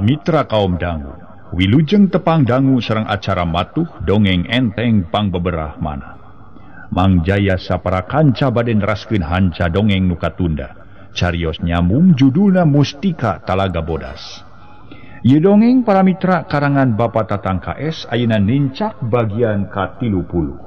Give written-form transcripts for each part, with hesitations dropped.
Para mitra kaum dangu, wilujeng tepang dangu sareng acara matuh dongeng enteng pangbeberah mana. Mang Jaya sapara kanca bade neraskeun hanca dongeng nu katunda. Carios nyambung judulna Mustika Talaga Bodas. Ieu dongeng para mitra karangan Bapak Tatang KS ayeuna nincak bagian ka-30.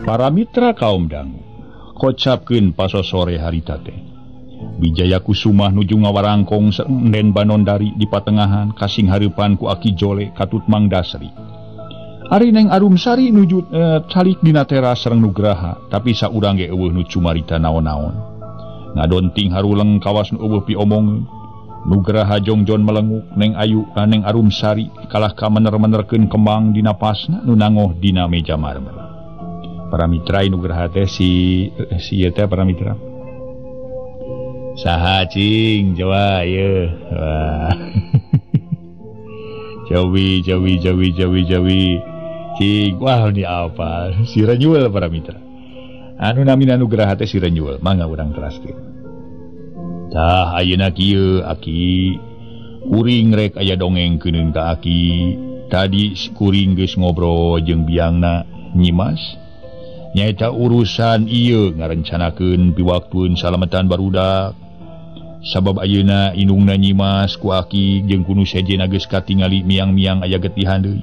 Para mitra kaum dangu, kocapkeun pasosore harita teh. Wijaya Kusumah nuju ngawarangkong sareng Banondari di patengahan kasing hareupan ku Aki Jole katut Mang Dasri. Ari Neng Arumsari nuju calik dina teras sareng Nugraha, tapi saurang ge eueuh nu cumarita naon-naon. Ngadonting haruleng kawas nu eueuh piomongeun. Nugraha jongjon melenguk Neng Ayu ka Neng Arumsari kalah ka mener-menerkeun kembang dina pasna nu nangoh dina meja marmer. Para mitra Nugraha teh si ieu teh para mitra. Saha cing coba ieu. Wah. Jawi jawi jawi jawi jawi. Cing wah ini apa? Si Renyul para mitra. Anu namina Nugraha teh si Renyul, mangga urang teraskeun. Tah ayeuna kieu aki kuring rek aya dongeng keuneun ka aki. Tadi kuring geus ngobrol jeung biangna Nyimas. Nyaeta urusan ieu ngarencanakeun piwaktueun salametan barudak. Sabab ayeuna indungna Nyimas ku aki jeung ku nu sejenna geus katingali miang-miang aya getihan deui.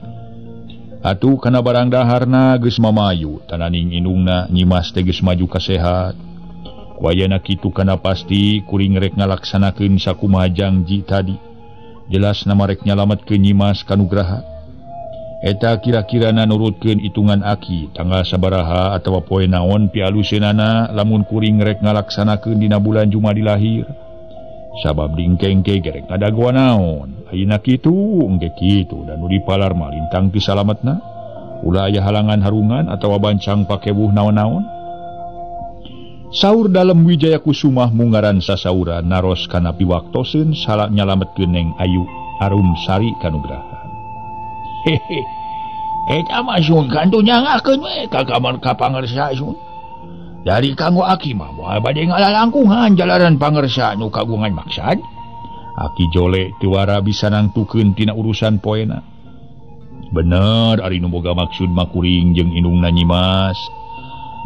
Atuh kana barang daharna geus mamayu, tananing indungna Nyimas teh geus maju kasehat. Ku ayeuna kitu kana pasti kuring rek ngalaksanakeun sakumaha jangji tadi. Jelas nama rek nyalametkeun Nyimas ka Nugraha. Eta kira-kirana nurutkeun hitungan aki tanggal sabaraha atawa poe naon pialuseunana lamun kuring rek ngalaksanakeun dina bulan Jumadilahir. Sabab dingkengke gerek ngadagoan naon. Ayeuna kitu engke kitu dan nu dipalar mah lintang ti salametna. Ulah aya halangan harungan atawa bancang pakewuh naon-naon. Saur dalem Wijaya Kusumah mungaran sasaura naros kana piwaktoseun salah nyalametkeun Neng Ayu Arumsari ka Nugraha. Hehe. Eta mah sun kantu nyangakeun we ka kamar ka pangersa sun. Dari kanggo aki mah moal bade ngalalangkungan jalaran pangersa nu kagungan maksad. Aki Jole teu wara bisa nangtukeun tina urusan poena. Bener ari nu boga maksud mah kuring jeung indungna Nyimas.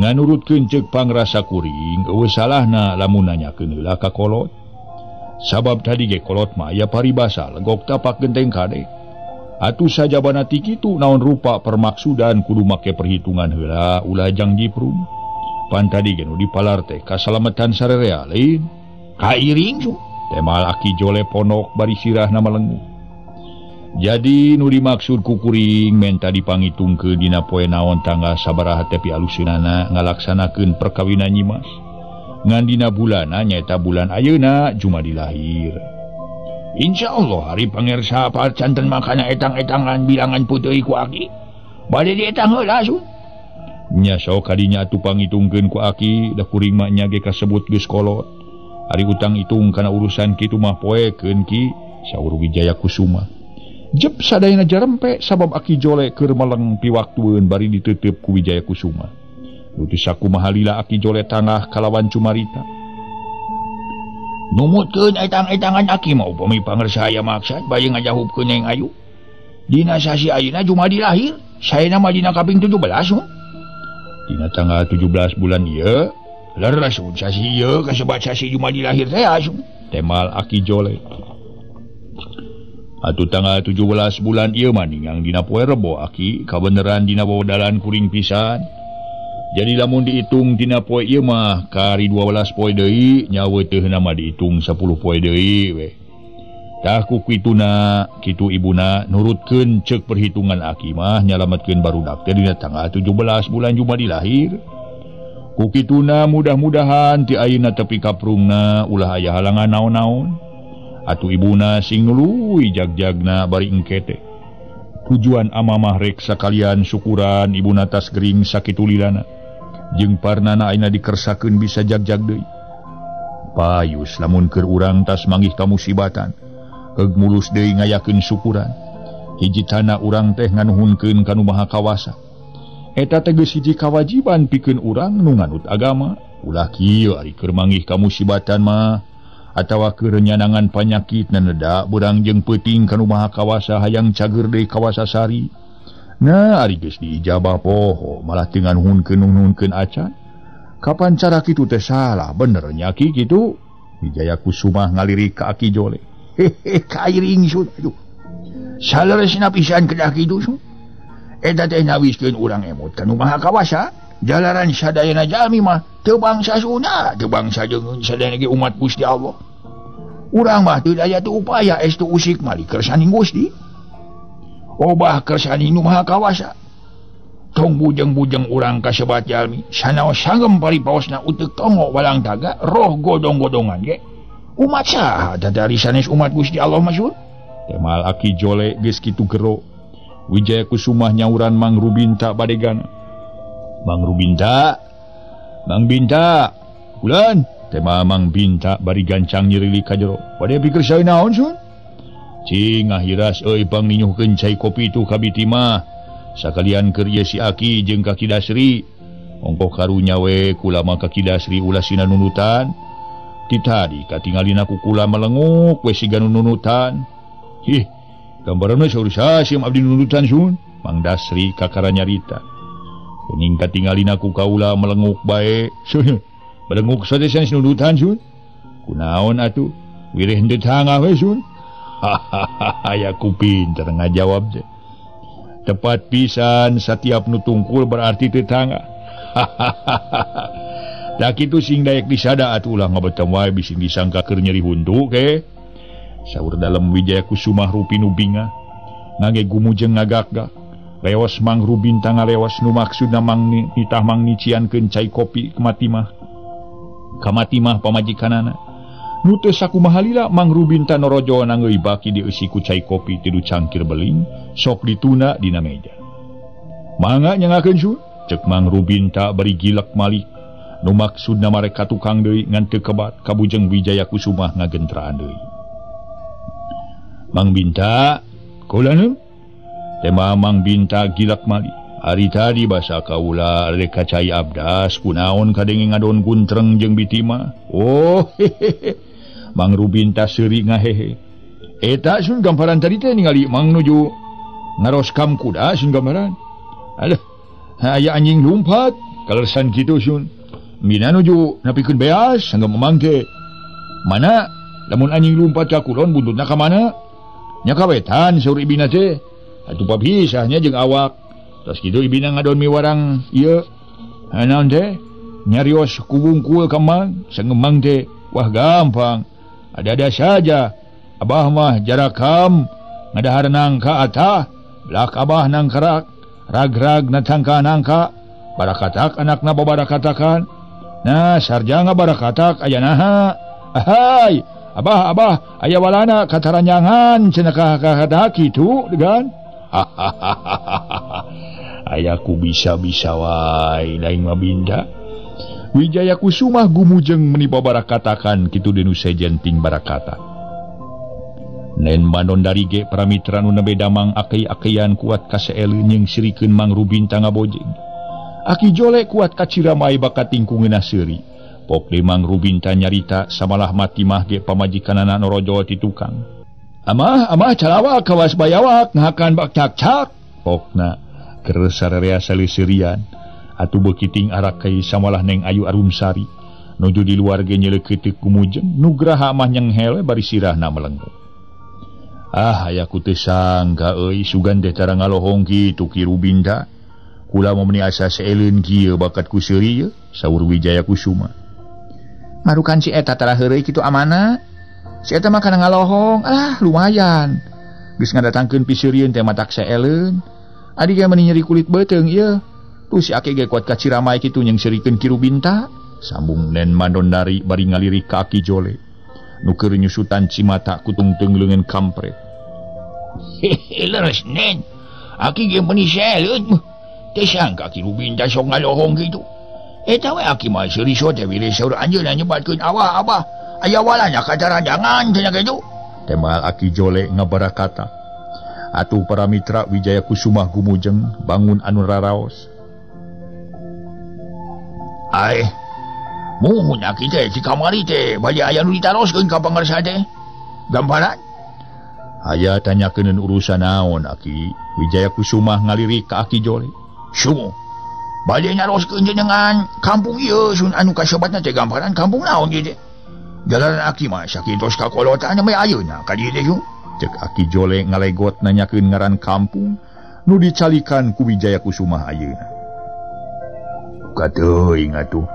Nganurutkeun ceuk pangrasa kuring eueuh salahna lamun nanyakeun heula ka kolot. Sabab tadi ge kolot mah aya paribasa legok tapak genteng kade. Atuh sajabana ti kitu naon rupa permaksudan kudu make perhitungan heula ulah jang jiprum. Pan tadi ge nu dipalar teh kasalametan sarerea lain. Kairing su. Temal Aki Jole ponok bari sirahna melenguh. Jadi nu dimaksud ku kuring menta dipangitungkeun dina poe naon tanggal sabaraha teh pialuseunana ngalaksanakeun perkawinan Nyimas. Ngan dina bulanna nyaeta bulan ayeuna Jumadilahir. Insya Allah hari pangersa pacanten makana etang-etangan bilangan putih ku aki. Bade dietang heula sun. Nya sok kadinya atuh pangitungkeun ku aki da kuring mah nya ge kasebut geus kolot. Ari utang hitung kana urusan kitu mah poekeun ki saur Wijaya Kusuma. Jep sadayana jarempe sabab Aki Jole keur meleng piwaktueun bari diteuteub ku Wijaya Kusuma. Nu teu sakumaha lila Aki Jole tangah kalawan cumarita. Numutkeun etang-etangan aki mah upami pangersa aya maksad bade ngajahupkeun Neng Ayu. Dina sasi ayeuna Jumadilahir, saena mah dina kaping 17 sun. Dina tanggal 17 bulan ieu, leres sun sasi ieu kasebat sasi Jumadilahir teh sun. Temal Aki Jole. Atuh tanggal 17 bulan ieu mah ningang dina poe Rebo aki kabeneran dina wodalan kuring pisan. Jadi lamun dihitung dina poe ieu mah kari 12 poe deui nyawa teu mah dihitung 10 poe deui we. Tah ku kituna kitu ibuna nurutkeun ceuk perhitungan aki mah nyalametkeun barudak teh dina tanggal 17 bulan Jumadilahir. Ku kituna mudah-mudahan ti ayeuna tepi kaprungna ulah aya halangan naon-naon. Atuh ibuna sing nuluy jagjagna bari engke teh. Tujuan amamah rek sakalian syukuran ibuna tas gering sakitu lilana. Jeung parnana ayeuna dikersakeun bisa jagjag deui. Payus lamun keur urang tas manggih kamusibatan. Heug mulus deui ngayakeun syukuran. Hiji tana urang teh nganuhunkeun ka Nu Maha Kawasa. Eta teh geus hiji kawajiban pikeun urang nu nganut agama. Ulah kieu ari keur manggih kamusibatan mah atawa keur nyanangan panyakit nenedak beurang jeung peuting ka Nu Maha Kawasa hayang cager deui kawasa sari. Nah ari geus diijabah poho malah teu nganuhunkeun acan. Kapan cara kitu teh salah bener nya ki kitu. Wijaya Kusumah ngalirik ka Aki Jole. Hehe kairing sun aduh. Saleresna pisan kedah kitu sun. Eta teh nawiskeun urang emot ka Nu Maha Kawasa. Jalaran sadayana jalmi mah teu bangsa Sunda, teu bangsa jeung sadayana ge umat Gusti Allah. Urang mah teu daya teu upaya estu usik mali kersaning Gusti. Obah kersaning Nu Maha Kawasa. Tong bujeng-bujeng urang kasebat jalmi, sanaos sanggem paripaosna uteuk tongo walang taga, roh godong-godongan ge. Umat saha dari sanes umat Gusti Allah maksud? Temal Aki Jole geus kitu gero. Wijaya Kusumah nyauran Mang Rubinta badegana. Mang Rubinta, Mang Binta, ulan. Tema Mang Binta bari gancang nyirili ka jero. Bade pikir sae naon sun? Cing ngahiras euy pang ninyuhkeun cai kopi itu ka biti mah. Sakalian keur ieu si Aki jeung ka Ki Dasri. Ongkoh karunya we kula mah ka Ki Dasri ulah sina nunutan. Ti tadi katingalina ku kula melenguk we siga nunutan. Hih, gambaranna saur sasim abdi nunutan sun. Mang Dasri kakara nyarita. Geuning katingalina ku kaula melenguk bae. Melenguk sanes nunutan sun. Kunaon atuh? Wireh henteu tangah we sun. Hahaha, ya ku pinter ngajawab teh. Tepat pisan setiap nu tungkul berarti tetangga. Hahaha. Da kitu sing daek disada atuh ulah ngabetem wae bising disangka keur nyeri huntu ke. Saur dalem Wijaya Kusumah rupi nu bingah. Ngage gumujeng ngagak-gak. Leos Mang Rubinta ngaleos nu maksudna Mang nitah Mang niciankeun cai kopi kamatimah. Kamatimah pamajikanana. Nu teu sakumaha lila Mang Rubinta norojo nangeui baki dieusi ku cai kopi tilu cangkir beling sok dituna dina meja. Mangga nyangakeun sun? Cek Mang Rubinta bari gilek malik. Nu maksudna mareka tukang deui ngan teu kebat kabujeng Wijaya Kusumah ngagentraan deui. Mang Binta, kula tema Mang Binta gilek malik. Ari tadi basa kaula rek ka cai abdas kunaon kadenge ngadon guntreng jeung bitima. Oh hehehe. Mang Rubinta seuri ngahehe. Eta sun gambaran tadi teh ningali Mang nuju ngaroskam kuda sun gambaran. Aduh, aya anjing lumpat kaleresan kitu sun. Mina nuju napikeun beas sanggem Mang teh. Mana lamun anjing lumpat ka kulon buntutna ka mana? Nya ka wetan saur ibina teh. Atuh papisahnya jeung awak. Terus kitu ibina ngadon miwarang ieu. Naon teh? Nyarios kubungkul ka Mang, sangemang teh. Wah gampang. Ada-ada saja. Abah mah jarakam ngadahar nangka atah, belak abah nangkarak, rag-rag natangka nangka, barakatak anakna babarakatakan. Nah, sarjana barakatak aya naha. Ahai, abah abah aya walana kataranyangan cenah ka kitu degan. Hahaha. Ayaku bisa-bisa wae lain mah Binda. Wijaya Kusumah gumujeng meni babarakatakan kitu denu sejen ting barakata. Nen Mandondari ge pramitra nu nembe damang akei-akeian kuat kaseeleun jeung sirikeun Mang Rubinta ngabojeng. Aki Jole kuat kaciramai bakat tingkungeunah seuri. Pok deui Mang Rubinta nyarita samalah mati mah ge pamajikanana norojol ti tukang. Amah amah calawak kawas bayawak ngahakan bak cak-cak. Pokna keur sararea saleuserian atuh beukiting arakai samalah Neng Ayu Arumsari nuju di luar ge nyeleukeuteup gumujeng nugraha mah nyenghel bari sirahna melengkung. Ah aya ku teu sangka euy sugan teh tara ngalohong kitu Ki Rubinta. Kula mah meuni asa seeleun kieu bakat ku seuri ye saur Wijaya Kusuma. Marukan si eta tara heureuy kitu amana. Si eta mah kana ngalohong, alah lumayan. Geus ngadatangkeun piseurieun teh matak seeleun. Adi ge meuni nyeri kulit beuteung ieu. Tuh si Aki ge kuat ka ciramai kitu nyeungseurikeun Ki Rubinta. Sambung Nen Mandondari bari ngalirik ka Aki Jole. Nu keur nyusutan cimata kutungteung leungeun kampret. Hehe leres Nen. Aki ge meuni seeleun. Teu sangka Ki Rubinta sok ngalohong kitu. Eta we Aki mah seuri sote bilih saur anjeunna nyebatkeun awah abah. Aya walanya kacaranjangan cenah kitu. Temal Aki Jole ngabarakata. Atuh para mitra Wijaya Kusumah gumujeng bangun anu raraos. Ai muhun aki teh si kamari teh bade aya nu ditaroskeun ka pangersa teh. Gambaran aya tanyakeun urusan naon aki? Wijaya Kusumah ngalirik ka Aki Jole. Sungguh bade naroskeun jenengan kampung ieu sun anu kasebatna teh gambaran kampung naon ieu teh. Jalanan aki mah sakitos kakolotan we ayeuna ka dieu teh. Cek Aki Jole ngalegot nanyakeun ngaran kampung nu dicalikan ku Wijaya Kusumah ayeuna. Kateuing atuh.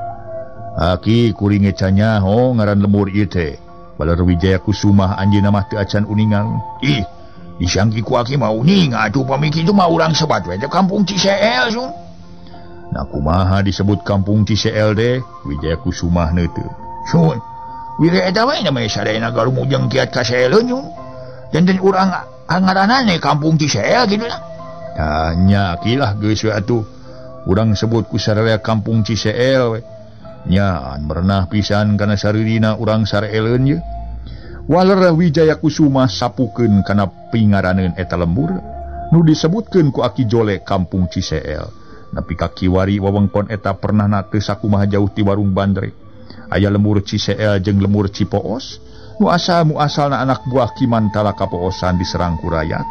Aki kuring ge canyaho ngaran lemur ieu teh. Baler Wijaya Kusumah anjeunna mah teu acan uningal. Ih, disangki ku aki mah uning atuh pami kitu mah urang sebat we teh kampung Ciseel sun. Nah kumaha disebut kampung Ciseel teh? Wijaya Kusumah neuteut. Sun, wire eta we na mah sadayana garumujeng kiat ka seeleun sun. Janten urang ngaranana kampung Ciseel kitu lah. Tah nya aki lah geus we atuh. Urang sebut ku sararea kampung Ciseel we. Nyaan merenah pisan kana sareurina urang sareeleun ye. Waler Wijaya Kusumah sapukeun kana pingaraneun eta lembur nu disebutkeun ku Aki Jole kampung Ciseel. Nepi ka kiwari wewengkon eta pernahna teu sakumaha jauh ti warung Bandre. Aya lembur Ciseel jeung lembur Cipoos nu asal muasalna anak buah Ki Mantala kapoosan diserang ku rayat.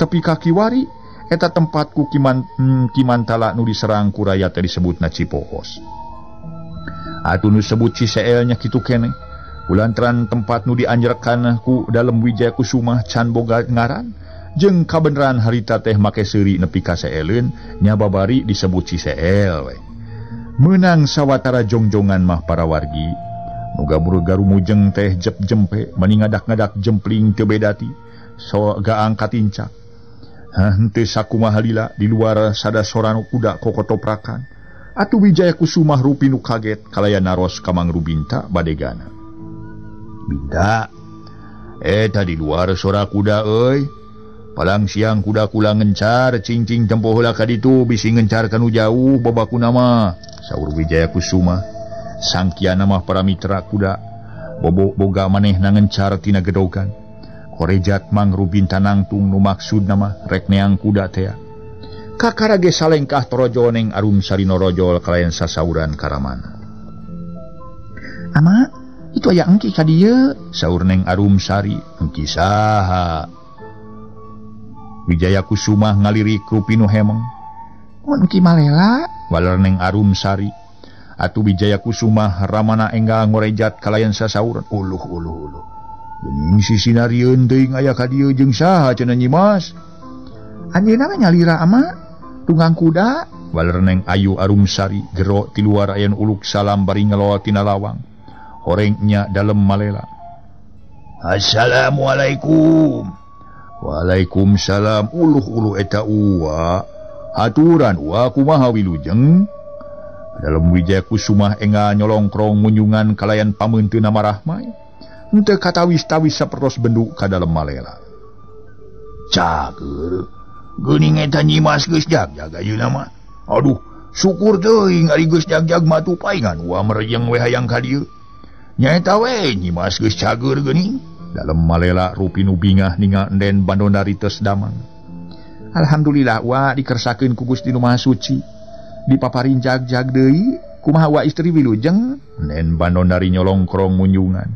Tepi ka kiwari eta tempat ku Ki Mantala nu diserang ku rayat teh disebutna Cipoos. Atuh nu sebut Ciseel nya kitu keneh. Kulantaran tempat nu dianjrekan ku dalem Wijaya Kusumah can boga ngaran jeung kabeneran harita teh make seuri nepi ka seeleun nya babari disebut Ciseel we. Meunang sawatara jongjongan mah para wargi. Nu garumujeng teh jep jempe mani ngadak-ngadak jempling teu bedati so gaang katincak. Hah henteu sakumaha lila di luar sada soranu kuda kokotoprakan. Atuh Wijaya Kusumah rupi nu kaget kalayan naros ka Mang Rubinta badegana. Binta, eta di luar sora kuda euy. Palang siang kuda kula ngencar, cing-cing tempo heula ka ditu bisi ngencar kanu jauh babakuna mah. Saur Wijaya Kusumah. Sangkiana mah para mitra kuda bobo boga manehna ngencar tina gedogan. Korejat Mang Rubinta nangtung nu maksudna mah rek neang kuda tea. Kakara ge salengkah torojo neng Arum Sari norojol kalayan sasauran karamana. Ama, itu aya engki ka dieu, saur neng Arum Sari. Engki saha? Wijaya Kusumah ngalirik rupi nu hemeng. Oh, engki malela, waler neng Arum Sari. Atuh Wijaya Kusumah ramana enggal ngorejat kalayan sasauran. Uluh uluh uluh. Geuning sisinarieun teuing aya ka dieu jeung saha cenah Nyi Mas? Anjeunna mah nyalira ama. Tunggang kuda, waler neng Ayu Arum Sari gero ti luar aya nu uluk salam bari ngeloa tina lawang. Horengnya dalem malela. Assalamualaikum. Waalaikumsalam. Uluh uluh eta uwa. Aturan uwa kumaha wilujeng? Dalem Wijaya Kusumah enggal nyolongkrong munjungan kalayan pameunteuna marahmai. Henteu katawis-tawis sapertos bendu ka dalem malela. Cager. Geuning eta Nyi Mas geus jagjag ayeuna mah. Aduh, syukur teuing ari geus jagjag mah tuh paingan uwa merejeng we hayang ka dieu. Nyaeta we Nyi Mas geus cager geuning. Dalem malela rupi nu bingah ningal enden bandondari tes damang. Alhamdulillah wa dikersakeun ku Gusti Nu Maha Suci. Dipaparin jagjag deui, kumaha wa istri wilujeng? Enden bandondari nyolongkrong munjungan.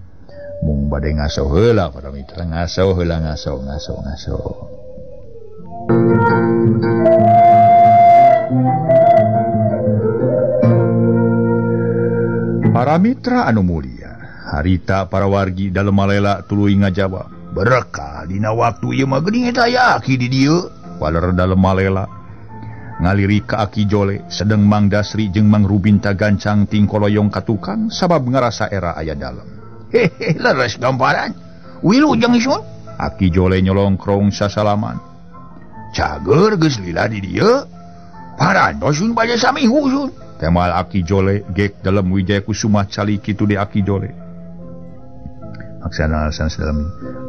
Mung bade ngaso heula para mitra, ngaso heula ngaso ngaso ngaso. Para mitra anu mulia, harita para wargi dalem malela tuluy ngajawab. Berkah dina waktu ieu mah geuning eta aya aki di dieu. Waler dalem malela ngalirik ka Aki Jole sedeng Mang Dasri jeung Mang Rubinta gancang tingkoloyong ka tukang sabab ngarasa era aya dalem. Hehe, leres gambaran. Wilujeng isun. Aki Jole nyolongkrong sasalaman. Cager geus lila di dieu. Parantos sun bade saminggu sun. Temal Aki Jole gek dalem Wijaya Kusumah cali kitu di Aki Jole. Maksana sanes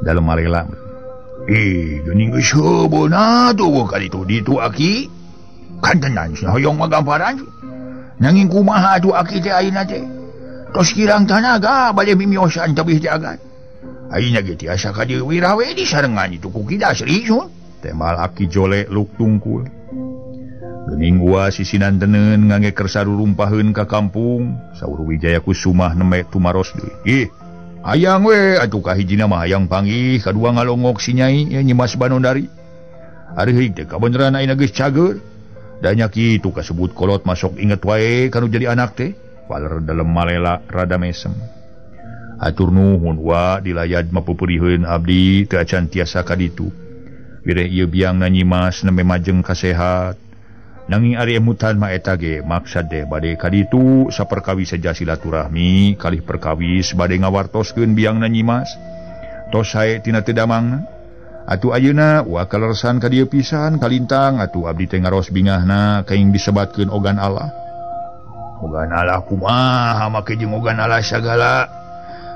dalem malela. Ih, geuning geus heubeuna tuh ka ditu ditu aki. Kantenan hoyong mah gamparan. Nanging kumaha atuh aki teh ayeuna teh? Tos kirang tanaga bade mimiosan tebih teh agan. Ayeuna ge tiasa ka dieu wirah we disarengan itu ku Ki Dasri sun. Temal Aki Jole luk tungkul. Geuning Uwa sisinan tenun ngangge kersa rurumpaheun ka kampung, saur Wijaya Kusumah nembe tumaros deui. Ih, hayang we atuh kahijina mah hayang panggih, kadua ngalongok si Nyai ya Nyimas Banondari. Ari heuing teh kabeneran ayeuna geus cager. Da nya kitu kasebut kolot masuk inget wae kanu jadi anak teh. Waler dalem malela rada mesem. Atur nuhun wa dilayad mapupuriheun abdi teu acan tiasa ka ditu. Wireh ieu biangna Nyimas nembe majeng kasehat. Nanging ari emutan mah eta ge maksad teh bade ka ditu saperkawis saja silaturahmi kalih perkawis bade ngawartoskeun biangna Nyimas. Tos sae tina teu damangna. Atuh ayeuna wa kaleresan ka dieu pisan kalintang atuh abdi teh ngaros bingahna kaing disebatkeun ogan Allah. Ogan Allah kumaha make jeung ogan Allah sagala.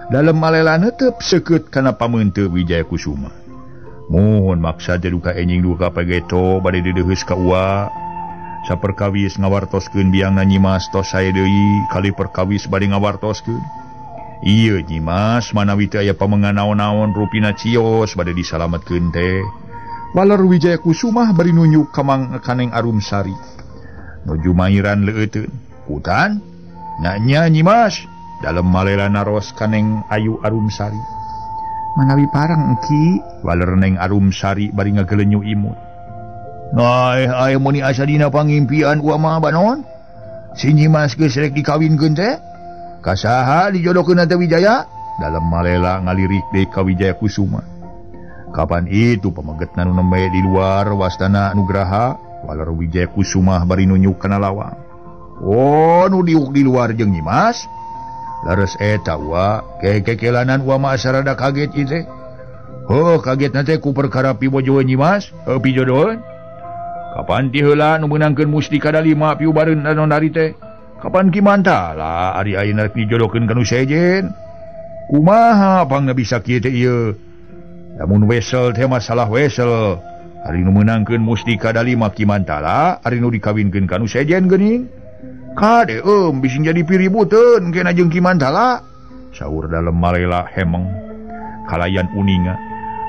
Dalem malela netep seukeut kana pameunteut Wijaya Kusuma. Muhun maksad teh duka enjing duka pageto bade dideuheus ka Uwa. Saperkawis ngawartoskeun biangna Nyimas tos sae deui kali perkawis bade ngawartoskeun. Ieu Nyimas manawi teu aya pamengan naon-naon rupina cios bade disalametkeun teh. Waler Wijaya Kusumah bari nunjuk ka Mang Kaneng Arumsari. Nuju mairan leueuteun. Hutan? Nanya Nyimas. Dalem malela naros Kaneng Ayu Arumsari. Manawi parang engki, waler Neng Arumsari bari ngagelenyu imut. Ai ai muni asa dina pangimpian uwa mah banon. Si Nyimas geus rek dikawinkeun teh. Kasaha dijodohkeun teh Wijaya? Dalem malela ngalirik deui ka Wijaya Kusuma. Kapan itu pamegetna nu nembe di luar wastana Nugraha, waler Wijaya Kusumah bari nunjuk kana lawang. Oh, nu diuk di luar jeung Nyimas. Lares eta wa kekekelanan wa mah asa rada kaget ieu teh. Heuh kagetna teh ku perkara pibojoeun Nyimas, heuh pijodoheun. Kapan ti heula nu meunangkeun mustika dalima piubareun Banondari teh? Kapan Ki Mantala ari ayeuna rek dijodohkeun ka nu sejen? Kumaha pangna bisa kieu teh ieu? Lamun wesel teh masalah wesel. Ari nu meunangkeun mustika dalima Ki Mantala, ari nu dikawinkeun ka nu sejen geuning. Kade bising jadi piributeun kena jeung Ki Mantala. Saur dalem malela hemeng kalayan uninga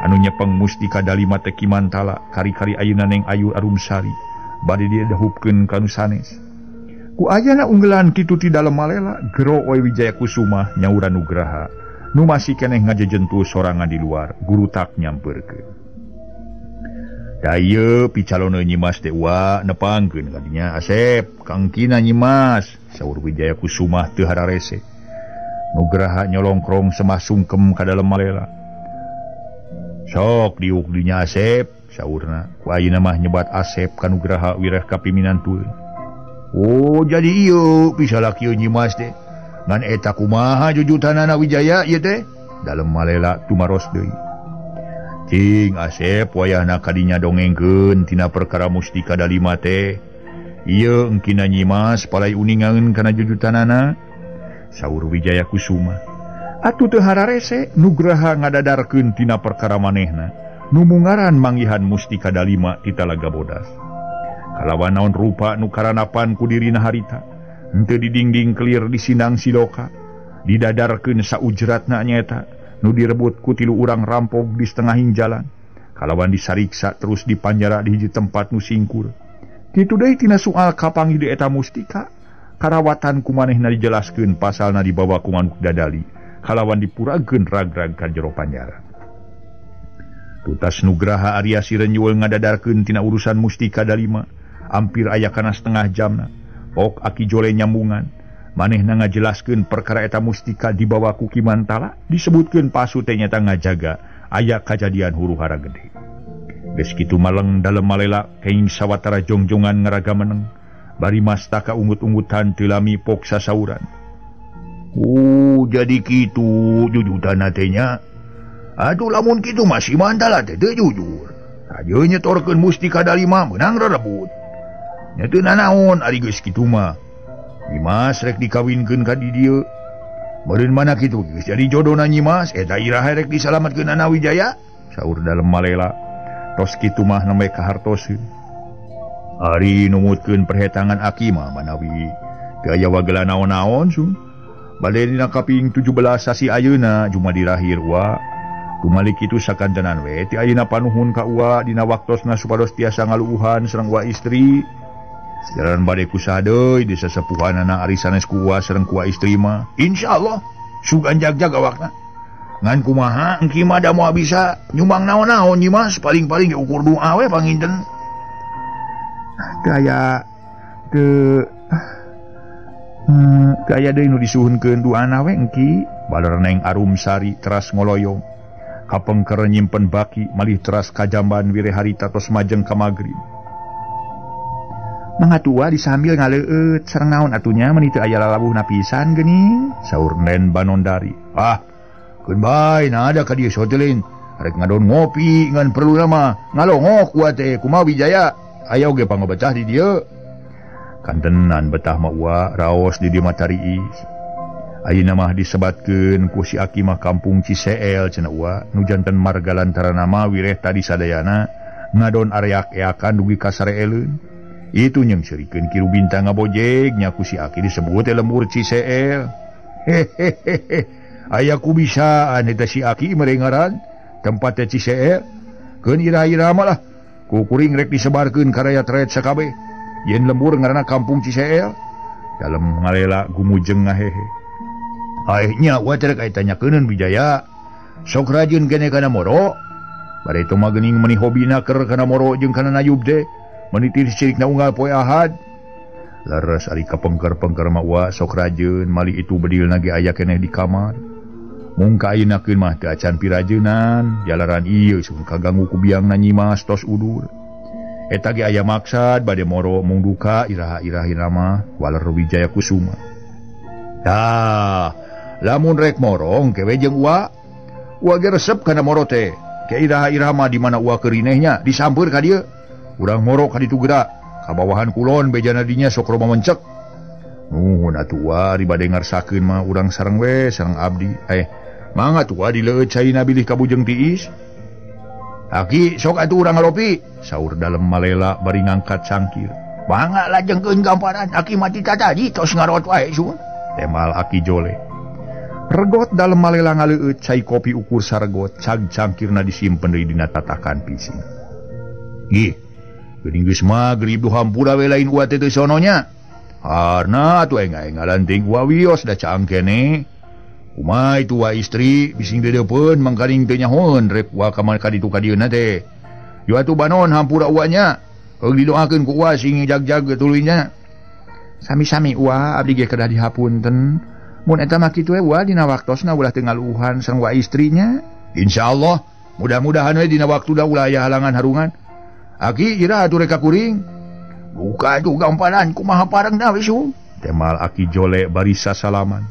anu nyepeng mustika dalima teh Ki Mantala kari-kari ayeuna Neng Ayu Arumsari bade didahupkeun ka nu sanes. Ku ayana unggelan kitu ti dalem malela gero we Wijaya Kusumah nyaura Nugraha nu masih keneh ngajejentu sorangan di luar gurutak nyampeurkeun. Da ieu picalona Nyimas teh wa nepangkeun kadinya Asep kangkina Nyimas saur Wijaya Kusumah teu hararese. Nugraha nyolongkrong semah sungkem ka dalem malela. Sok diuk dinya Asep saurna ku ayeuna mah nyebat Asep ka Nugraha wireh kapiminantueun. Oh jadi ieu pisalaki Nyimas teh. Ngan eta kumaha jujutanana Wijaya ieu teh? Dalem malela tumaros deui. Cing Asep wayahna kadinya dongengkeun tina perkara mustika dalima teh. Ieu engkina Nyimas palai uningaeun kana jujutanana saur Wijaya Kusuma. Atuh teu hararese Nugraha ngadadarkeun tina perkara manehna nu mungaran manggihan mustika dalima ti Talaga Bodas. Kalawan naon rupa nu karanapan ku dirina harita henteu didingding kelir di Sindang Siloka didadarkeun saujratna nyaeta nu direbut ku tilu urang rampok di setengahing jalan kalawan disariksa terus dipanjara di hiji tempat nu singkur. Kitu deui tina soal kapanggih di eta mustika karawatan ku manehna dijelaskeun pasalna dibawa ku manuk dadali kalawan dipurageun rag-rag ka jero panjara. Tutas Nugraha Arya Sirenyul ngadadarkeun tina urusan mustika dalima hampir aya kana setengah jamna. Ok Aki Jole nyambungan manehna ngajelaskeun perkara eta mustika dibawa ku Ki Mantala disebutkeun pasu teh nyata ngajaga aya kajadian huru-hara gede. Geus kitu maleng dalem malela keing sawatara jongjongan ngaraga meneng bari mastaka ungut-ungutan teu lami pok sasauran. Oh jadi kitu jujutanna teh nya. Aduh lamun kitu mah si Mantala teh teu jujur. Hajeun nyetorkeun mustika dalima meunang rerebut. Nya teu nanaon ari geus kitu mah. Nyimas rek dikawinkeun ka di dieu. Meureun mana kitu geus jadi jodona Nyimas eta iraha rek disalametkeun ana Wijaya? Saur dalem malela. Tos kitu mah nembe kahartoseun. Ari numutkeun perhetangan aki mah manawi teu aya wagela naon-naon sun. Bade dina kaping 17 sasi ayeuna Jumadilahir Wa. Tumalik kitu sakantenan we ti ayeuna panuhun ka Uwa dina waktosna supados tiasa ngaluuhan sareng Uwa istri. Jalan bade kusaha deui di sasepuhanana ari sanes ku Uwa sareng ku Uwa istri mah. Insyaallah sugan jag-jag awakna. Ngan kumaha engki mah da moal bisa nyumbang naon-naon nyi Mas, paling-paling ge ukur doa we panginten. Teu aya teu aya deui nu disuhunkeun doana we engki. Baler Neng Arumsari teras ngoloyong. Kapengker nyimpen baki malih teras kajamban wire harita tos majeng ka magrib. Mangatua disambil ngaleueut sareng naon atunya meuni teu aya lalabuhna pisan geuning, saur Nen Banondari. Ah, keun bae nah ada ka dieu sotelin. Rek ngadon ngopi ngan perlu mah ngalongok wa teh kumaha Wijaya. Aya oge pangabetah di dieu. Kantenan betah mah Uwa raos di dieu mah tariis. Ayeuna mah disebatkeun ku si Aki mah kampung Ciseel cenah Uwa nu janten marga lantaran nama wireh tadi sadayana ngadon areak-eakan dugi ka sareeleun. Itu nyeungseurikeun Ki Rubinta ngabojeg nya ku si Aki disebut teh lembur Ciseel. Hehehe. Aya ku bisaan eta si Aki mere ngaran tempat teh Ciseel. Keun ira-ira mah lah ku kuring rek disebarkeun ka rayat-rayat sakabeh. Yen lembur ngaranna kampung Ciseel. Dalem ngalela gumujeng ngahehe. Aehnya Uwa teh rek aya tanyakeun Wijaya. Sok rajin kene kana moro. Bare itu mah geuning meuni hobina keur kana moro jeung kana nayub teh. Meuni cirikna unggal poe Ahad. Leres ari kapengker-pengker mah Uwa sok rajin mali itu bedilna ge aya keneh di kamar. Mung ka ayeuna keun mah teu acan pirajeunan, jalaran ieu sun kaganggu ku biangna Nyi Mas tos udur. Eta ge aya maksad bade moro mung duka iraha-irahina mah waler Wijaya Kusuma. Tah, lamun rek morong kewe jeung Uwa. Uwa ge resep kana moro teh. Ke iraha-iraha mah di mana Uwa keurinehnya disampeur ka dieu. Urang moro ka ditu geura. Ka bawahan kulon bejana dinya sok roma mencek. Nuhun atuh Uwa ari bade ngarsakeun mah urang sareng we sareng abdi. Mangga tuh Uwa dileueut caina bilih ka bujeng tiis. Aki sok atuh urang ngalopi. Saur dalem malela bari ngangkat cangkir. Mangga lajengkeun gamparan aki mati tadi tos ngarot wae sun. Temal Aki Jole. Regot dalem malela ngaleueut cai kopi ukur saregot cag cangkirna disimpen deui dina tatakan pising. Ih, geuning geus magrib duh hampura we lain Uwa teh teu sononya. Harna atuh enga-engalan ting Uwa wios da caang keneh. Kumaha itu Uwa istri bising deudeupeun mangkaning teu nyahoeun rek Uwa ka mana ka ditu ka dieuna teh. Yo atuh banon hampura Uwa nya. Heug didoakeun ku Uwa sing jag-jag tuluy nya. Sami-sami Uwa abdi ge kedah dihapunten. Mun eta mah kitu we Uwa dina waktosna ulah teu ngaluuhan sareng Uwa istrinya. Insyaallah mudah-mudahan we dina waktu da ulah aya halangan harungan. Aki ira atuh rek ka kuring. Buka atuh gamparan kumaha parengna we su. Temal Aki Jole bari sasalaman.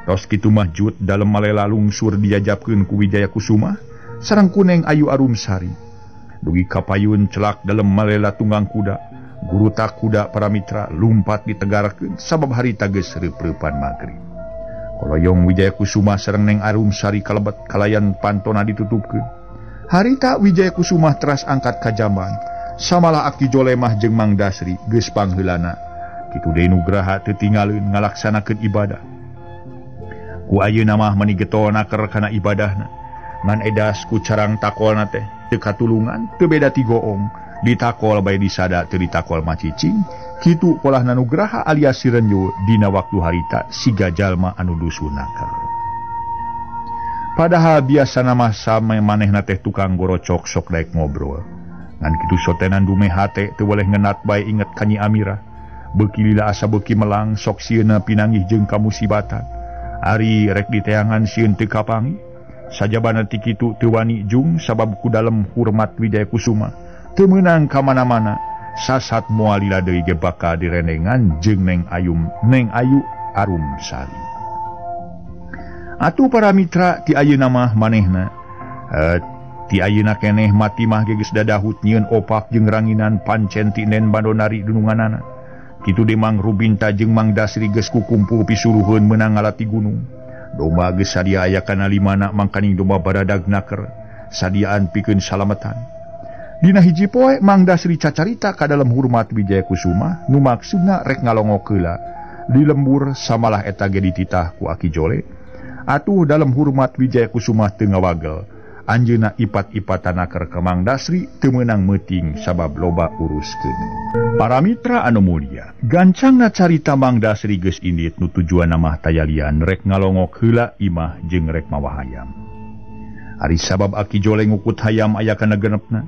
Tos kitu mah jut dalem malela lungsur dijajapkeun ku Wijaya Kusuma sareng ku Neng Ayu Arumsari. Dugi kapayun celak dalem malela tunggang kuda. Gurutak kuda para mitra lumpat ditegarkeun sabab harita geus reup-reupan magrib. Koloyong Wijaya Kusuma sareng Neng Arumsari kalebet kalayan pantona ditutupkeun. Harita Wijaya Kusuma teras angkat ka jamban. Samalah Aki Jole mah jeung Mang Dasri geus pangheulana. Kitu deui Nugraha teu tinggaleun ngalaksanakeun ibadah. Ku ayeuna mah meuni getolna keur kana ibadahna. Ngan edas ku carang takolna teh teu katulungan teu beda ti goong. Ditakol bae disada teu ditakol mah cicing. Kitu polahna Nugraha alias si Renjo dina waktu harita siga jalma anu dusunaker. Padahal biasana mah same manehna teh tukang gorocok sok daek ngobrol. Ngan kitu sotenan dume hate teu boleh ngenat bae inget ka Nyi Amirah. Beuki lila asa beuki melang sok sieuna pinanggih jeung kamusibatan. Ari rek diteangan sieun teu kapangi. Sajabana ti kitu teu wani jung sabab ku dalem hormat Wijaya Kusuma. Teu meunang ka mana-mana. Sasat moal lila deui ge bakal direnengan jeung Neng Ayu Arumsari. Atuh para mitra ti ayeuna mah manehna ti ayeuna keneh mati mah ge geus dadahut nyieun opak jeung ranginan pancen ti Nen Bandonari dununganana. Kitu deui Mang Rubinta jeung Mang Dasri geus kukumpul pisuruheun meunang ngalati gunung. Domba geus sadia aya kana limana mangkaning domba baradag naker sadiaan pikeun salametan. Dina hiji poe Mang Dasri cacarita ka dalem hormat Wijaya Kusuma nu maksudna rek ngalongok heula. Di lembur samalah eta ge dititah ku Aki Jole. Atuh dalam hormat Wijaya Kusuma teu ngawagel. Anjeunna ipat-ipatan naker ka Mang Dasri teu meunang meuting sabab loba uruskeun. Para mitra anu mulia, gancangna carita Mang Dasri geus indit nu tujuanna mah tayalian rek ngalongok heula imah jeung rek mawa hayam. Ari sabab Aki Jole ngukut hayam aya kana genepna.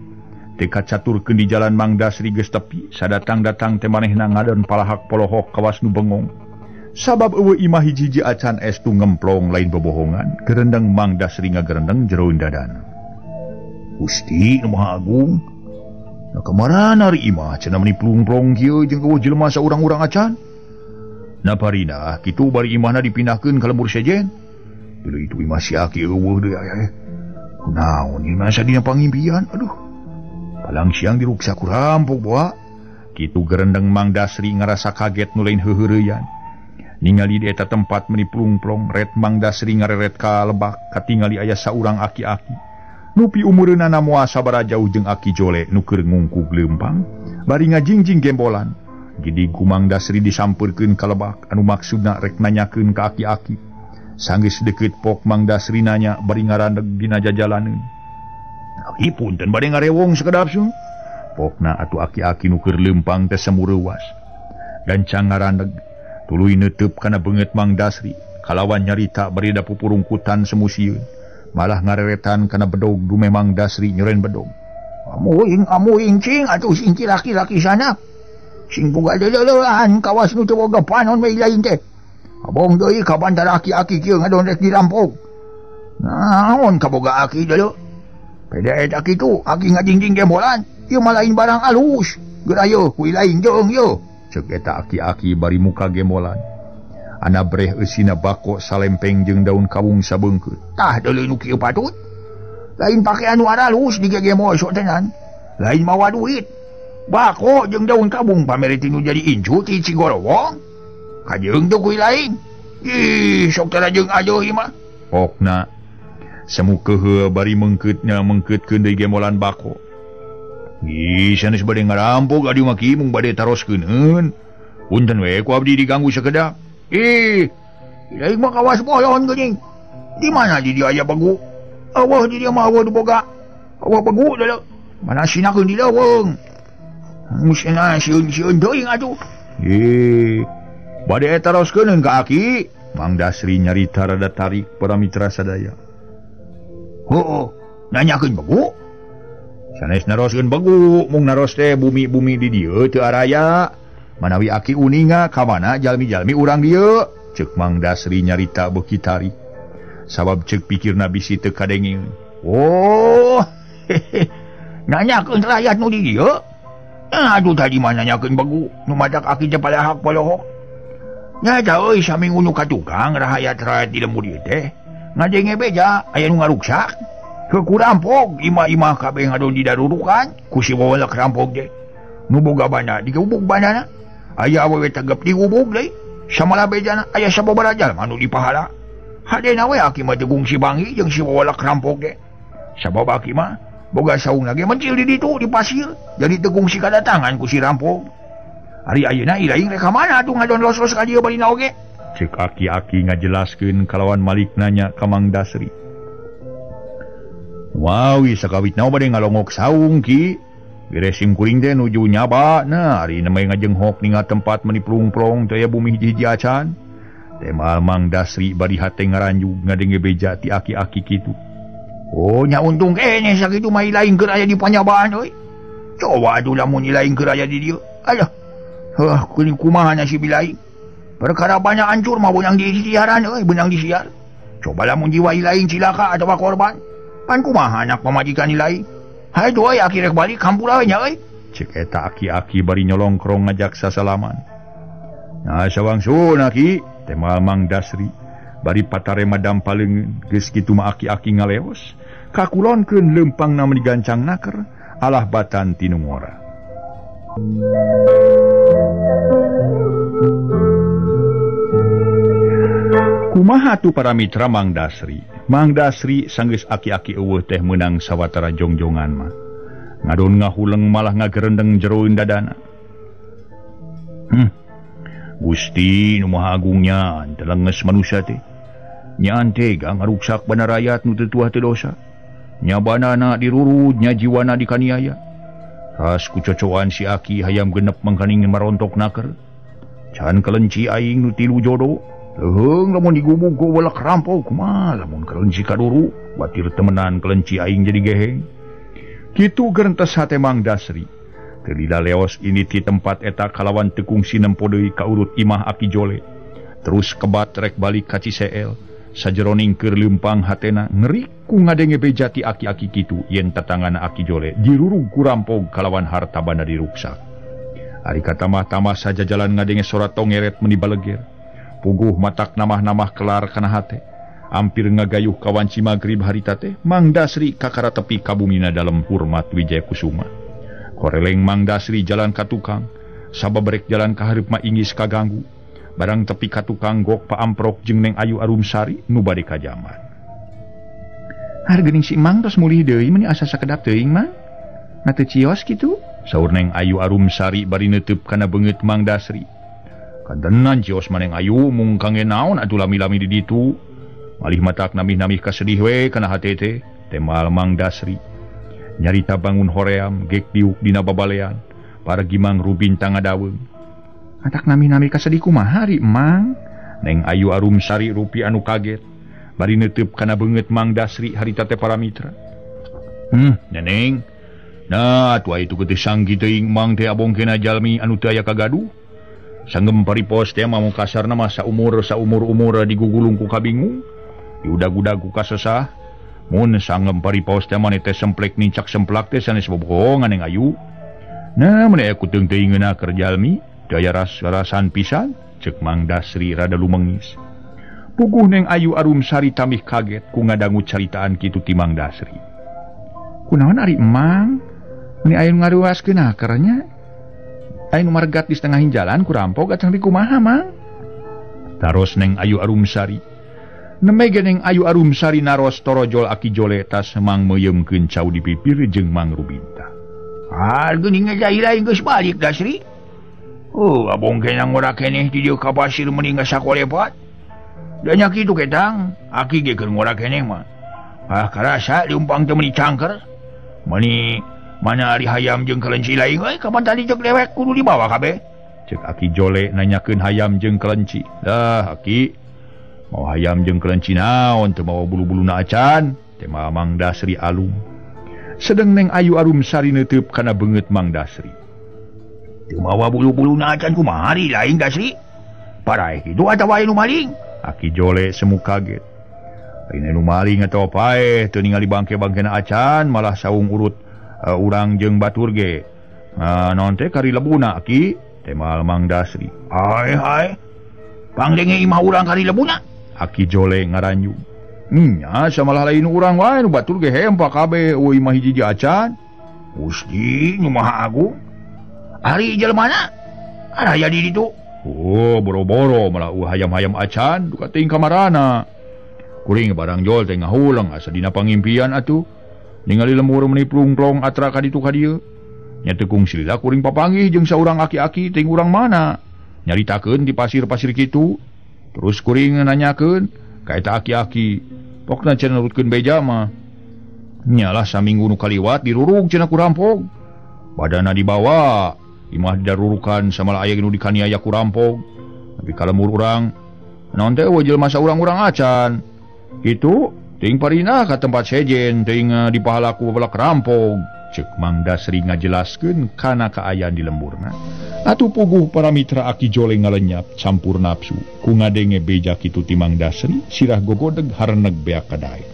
Teu kacaturkeun di jalan Mang Dasri geus tepi, sadatang-datang teh manehna ngadon palahak polohok kawas nu bengong. Sabab eueuh imah hiji-hiji acan estu ngemplong lain bobohongan, gerendeng Mang Dasri ngagerendeng jeroeun dadana. Gusti nu Maha Agung, na kamarana ari imah cenah meuni plung-plong kieu jeung eueuh jelema saurang-urang acan. Naparina kitu bari imahna dipindahkeun ka lembur sejen. Dulu itu imah si Aki eueuh deui aya. Kunaon ieu mah sadina pangimpian, aduh. Palang siang diruksa ku rampok boa. Kitu gerendeng Mang Dasri ngarasa kaget nu lain heuheureyan. Ningali di eta tempat meni plung-plong, ret Mang Dasri ngareret ka lebak, katingali aya saurang aki-aki. Nupi umureunana moal sabaraha jauh jeung Aki Jole nu keur ngungkug leumpang, bari ngajingjing gembolan. Gidi ku Mang Dasri disampeurkeun ka lebak, anu maksudna rek nanyakeun ka aki-aki. Sanggeus deukeut pok Mang Dasri nanya bari ngarandeg dina jajalaneun. Aki punten bade ngarewong sakedap sung. Pokna atuh aki-aki nu keur leumpang teh semureuwas. Gancang ngarandeg. Tuluy neuteub kana beungeut Mang Dasri, kalawan nyarita bari da pupurungkutan semusieun. Malah ngareretan kana bedog dume Mang Dasri nyeureun bedog. Amuing amuing cing atuh sing laki-laki sana. Sing boga leuleuleuan kawas nu teu boga panon we lain teh. Abong deui ka bandar aki-aki kieu ngadon rek dirampok. Naon kaboga aki deuleu? Pede eta kitu, aki ngajingjing gembolan, ieu mah lain barang alus. Geura yeuh ku lain jeung yeuh. Cek eta aki-aki bari muka gembolan. Ana breh eusina bako salempeng jeung daun kawung sabeungkeut. Tah deuleu nu kieu patut. Lain pake anu aralus digegemol sok tenan. Lain mawa duit. Bako jeung daun kabung pamere tinu jadi incu ti Cigorowong. Kajeung teu kuy lain. Ih, sok teh jeung aja ieu mah. Pokna semu keheul bari meungkeutnya meungkeutkeun deui gembolan bako. Ih, sanes bade ngarampok adi mah ki mung bade taroskeun. Punten we ku abdi diganggu sakedap. Ih, lain mah kawas bolon geuning. Di mana di dia aya begu? Eueuh di dia mah eueuh boga. Eueuh begu deuleu. Mana sinakeun di leuweung. Musina sieun-sieun deui atuh. Ih, bade taroskeun ka aki. Mang Dasri nyarita rada tarik para mitra sadaya. Heuh, nanyakeun begu? Sanes naroskeun begu, mung naros teh bumi-bumi di dieu teu araya. Manawi aki uninga ka mana jalmi-jalmi urang dieu? Ceuk Mang Dasri nyarita beuki tarik. Sabab ceuk pikirna bisi teu kadenge. Oh, nanyakeun rakyat nu di dieu? Aduh tadi mah nanyakeun begu, nu madak aki teh palahak polohok. Nya eta euy saminggu nu ka tukang rahayat-rahayat di lembur ieu teh. Ngadenge beja aya nu ngaruksak. Ku rampok imah-imah kabeh ngadon didarurukan ku si wawalak rampok teh. Nu boga bana digubuk banana. Aya awewe tegep digubuk deui. Samalah bejana aya sababaraha jalma nu dipahala. Hadena we aki mah teu gungsi bangi jeung si wawalak rampok teh. Sabab aki mah boga saungna ge mencil di ditu di pasir. Jadi teu gungsi kadatangan ku si rampok. Ari ayeuna ilaing rek ka mana atuh ngadon los-los ka dieu barina oge. Ceuk aki-aki ngajelaskeun kalawan malik nanya ka Mang Dasri. Wawi sakawitna bade ngalongok saung ki. Beres sim kuring teh nuju nyaba. Nah, ari nembe ngajenghok ningal tempat meuni plung-plong teh aya bumi hiji-hiji acan. Temal Mang Dasri bari hate ngaranjug ngadenge beja ti aki-aki kitu. Oh, nya untung keneh sakitu mah ilaing keur aya di panyabaan euy. Coba atuh lamun ilaing keur aya di dieu. Alah. Heuh, kuring kumaha nasib ilaing. Perkara banyak hancur mah beunang disiaran euy, beunang disiar. Coba lamun jiwa ilaing cilaka atawa korban. Pan kumaha anak pamajikan ilaing. Hayu euy aki rek balik hampura we nya euy. Ceuk eta aki-aki bari nyolongkrong ngajak sasalaman. Nah, sawangsun aki, temal Mang Dasri bari patarema dampaleungeun geus kitu mah aki-aki ngaleos. Kakulonkeun leumpangna meuni gancang naker alah batan tinu ngora. Kumaha tu para mitra Mang Dasri? Mang Dasri sanggeus aki-aki eueuh teh meunang sawatara jongjongan mah. Ngadon ngahuleng malah ngagerendeng jeroeun dadana. Gusti nu Maha Agungnya telenges manusia teh. Nyaan tega ngaruksak bana rakyat nu teu tuah teu dosa. Nya banana dirurud, nya jiwana dikaniaya. Ras kucocoan si aki hayam genep mangkaning marontok naker. Can kelenci aing nu tilu jodoh. Leuheung lamun digubug ku welek rampok kumaha lamun kelenci kaduru, batir temenan kelenci aing jadi geheng. Kitu gerentes hate Mang Dasri. Teu lila leos ini ti tempat eta kalawan teu kungsi nempo deui ka urut imah Aki Jole. Terus kebat rek balik ka Ciseel. Sajeroning keur leumpang hatena ngeri ku ngadenge beja ti aki-aki kitu yen tatangana Aki Jole dirurug ku rampog kalawan harta banda diruksak. Ari katamah-tamah saja jalan ngadenge sorat tongeret meni baleger. Puguh matak namah-namah kelar kana hate. Ampir ngagayuh kawanci magrib harita teh Mang Dasri kakara tepi kabumina dalam hormat Wijaya Kusuma. Koreleng Mang Dasri jalan ka tukang, sababrek jalan ka hareup mah inggis kaganggu. Barang tepi ka tukang gok paamprok jeung Neng Ayu Arumsari nu bade ka jaman. Hargeuning si Mang tos mulih deui meuni asa sakedap teuing Mang. Na teu cios kitu? Saur Neng Ayu Arumsari bari neuteub kana beungeut Mang Dasri. Kadenan cios mah Neng Ayu mung kangge naon atuh lami-lami di ditu. Malih matak namih-namih kasedih we kana hate teh, temal Mang Dasri. Nyarita bangun hoream gek diuk dina babalean, pargi Mang Rubin tangadaweung. Matak nami-nami kasedih kumaha ari Mang? Neng Ayu Arumsari rupi anu kaget. Bari neuteub kana beungeut Mang Dasri harita teh para mitra. Neneng. Nah, atuh itu teu sanggi teuing Mang teh abongkeuna jalmi anu teu aya kagaduh. Sanggem paripos teh mah kasarna mah saumur saumur-umur digugulung ku kabingung. Diudag-udag ku kasesah. Mun sanggem paripos teh mah teh semplek nincak semplak teh sanes bobohongan Neng Ayu. Nah, mun aya kuteung teuingeuna keur jalmi daya ras-rasan pisan, cek Mang Dasri rada lumengis. Puguh Neng Ayu Arumsari tamih kaget ku ngadangu caritaan kitu ti Mang Dasri. Kunaon ari Mang? Meuni aya nu ngaruaskeun akernya? Aya nu margat di setengah jalan ku rampok atuh kumaha Mang? Taros Neng Ayu Arumsari. Nembe ge Neng Ayu Arumsari naros torojol Aki Jole tas Mang meuyeumkeun cau di pipir jeung Mang Rubinta. Ah, geuning lain geus balik Dasri. Oh, abong kena ngora keneh di dieu ka pasir meni sakolepat. Da nya kitu ketang, aki ge keur ngora keneh mah. Ah, karasa leumpang teh meuni cangker. Meuni mana ari hayam jeung kelenci lain we kapan tadi cek dewek kudu dibawa kabeh. Cek Aki Jole nanyakeun hayam jeung kelenci. Dah, Aki. Mau hayam jeung kelenci naon teu mawa bulu-buluna acan, teh Mang Dasri alum. Sedeng Neng Ayu Arumsari neuteub kana beungeut Mang Dasri. Teu mawa bulu-buluna acan kumaha ari lain Dasri? Paraeh kitu atawa aya nu maling? Aki Jole semu kaget. Lain anu maling atawa paeh teu ningali bangke-bangkena acan malah saung urut urang jeung batur ge. Naon teh kari lebuna Aki? Temal Mang Dasri. Hai hai. Pangdenge imah urang kari lebuna? Aki Jole ngaranyu. Nya samalah lain urang wae nu batur ge hempa kabeh eueuh imah hiji acan. Gusti nu Maha Agung. Ari jelema na? Araya di ditu. Oh, boro-boro malah hayam-hayam acan duka teuing kamarana. Kuring barang jol teh ngahulang asa dina pangimpian atuh. Ningali lemur meuni plungplong atra ka ditu ka dieu. Nya teu kungsi lila kuring papanggih jeung saurang aki-aki teuing urang mana. Nyaritakeun di pasir-pasir kitu. Terus kuring nanyakeun ka eta aki-aki. Pokna cenah nurutkeun beja mah. Nyalah saminggu nu kaliwat dirurug cenah ku rampog. Badana dibawa. Imah didarurukan samalah aya nu dikaniaya ku rampog. Tapi ka lemur urang naon teh eueuh jelema saurang-urang acan. Kitu teuing parina ka tempat sejen teuing dipahala ku babelak rampog. Cek Mang Dasri ngajelaskeun kana kaayaan di lemburna. Atuh puguh para mitra Aki Jole ngalenyap campur nafsu ku ngadenge beja kitu ti Mang Dasri sirah gogodeg hareneg beak kadae.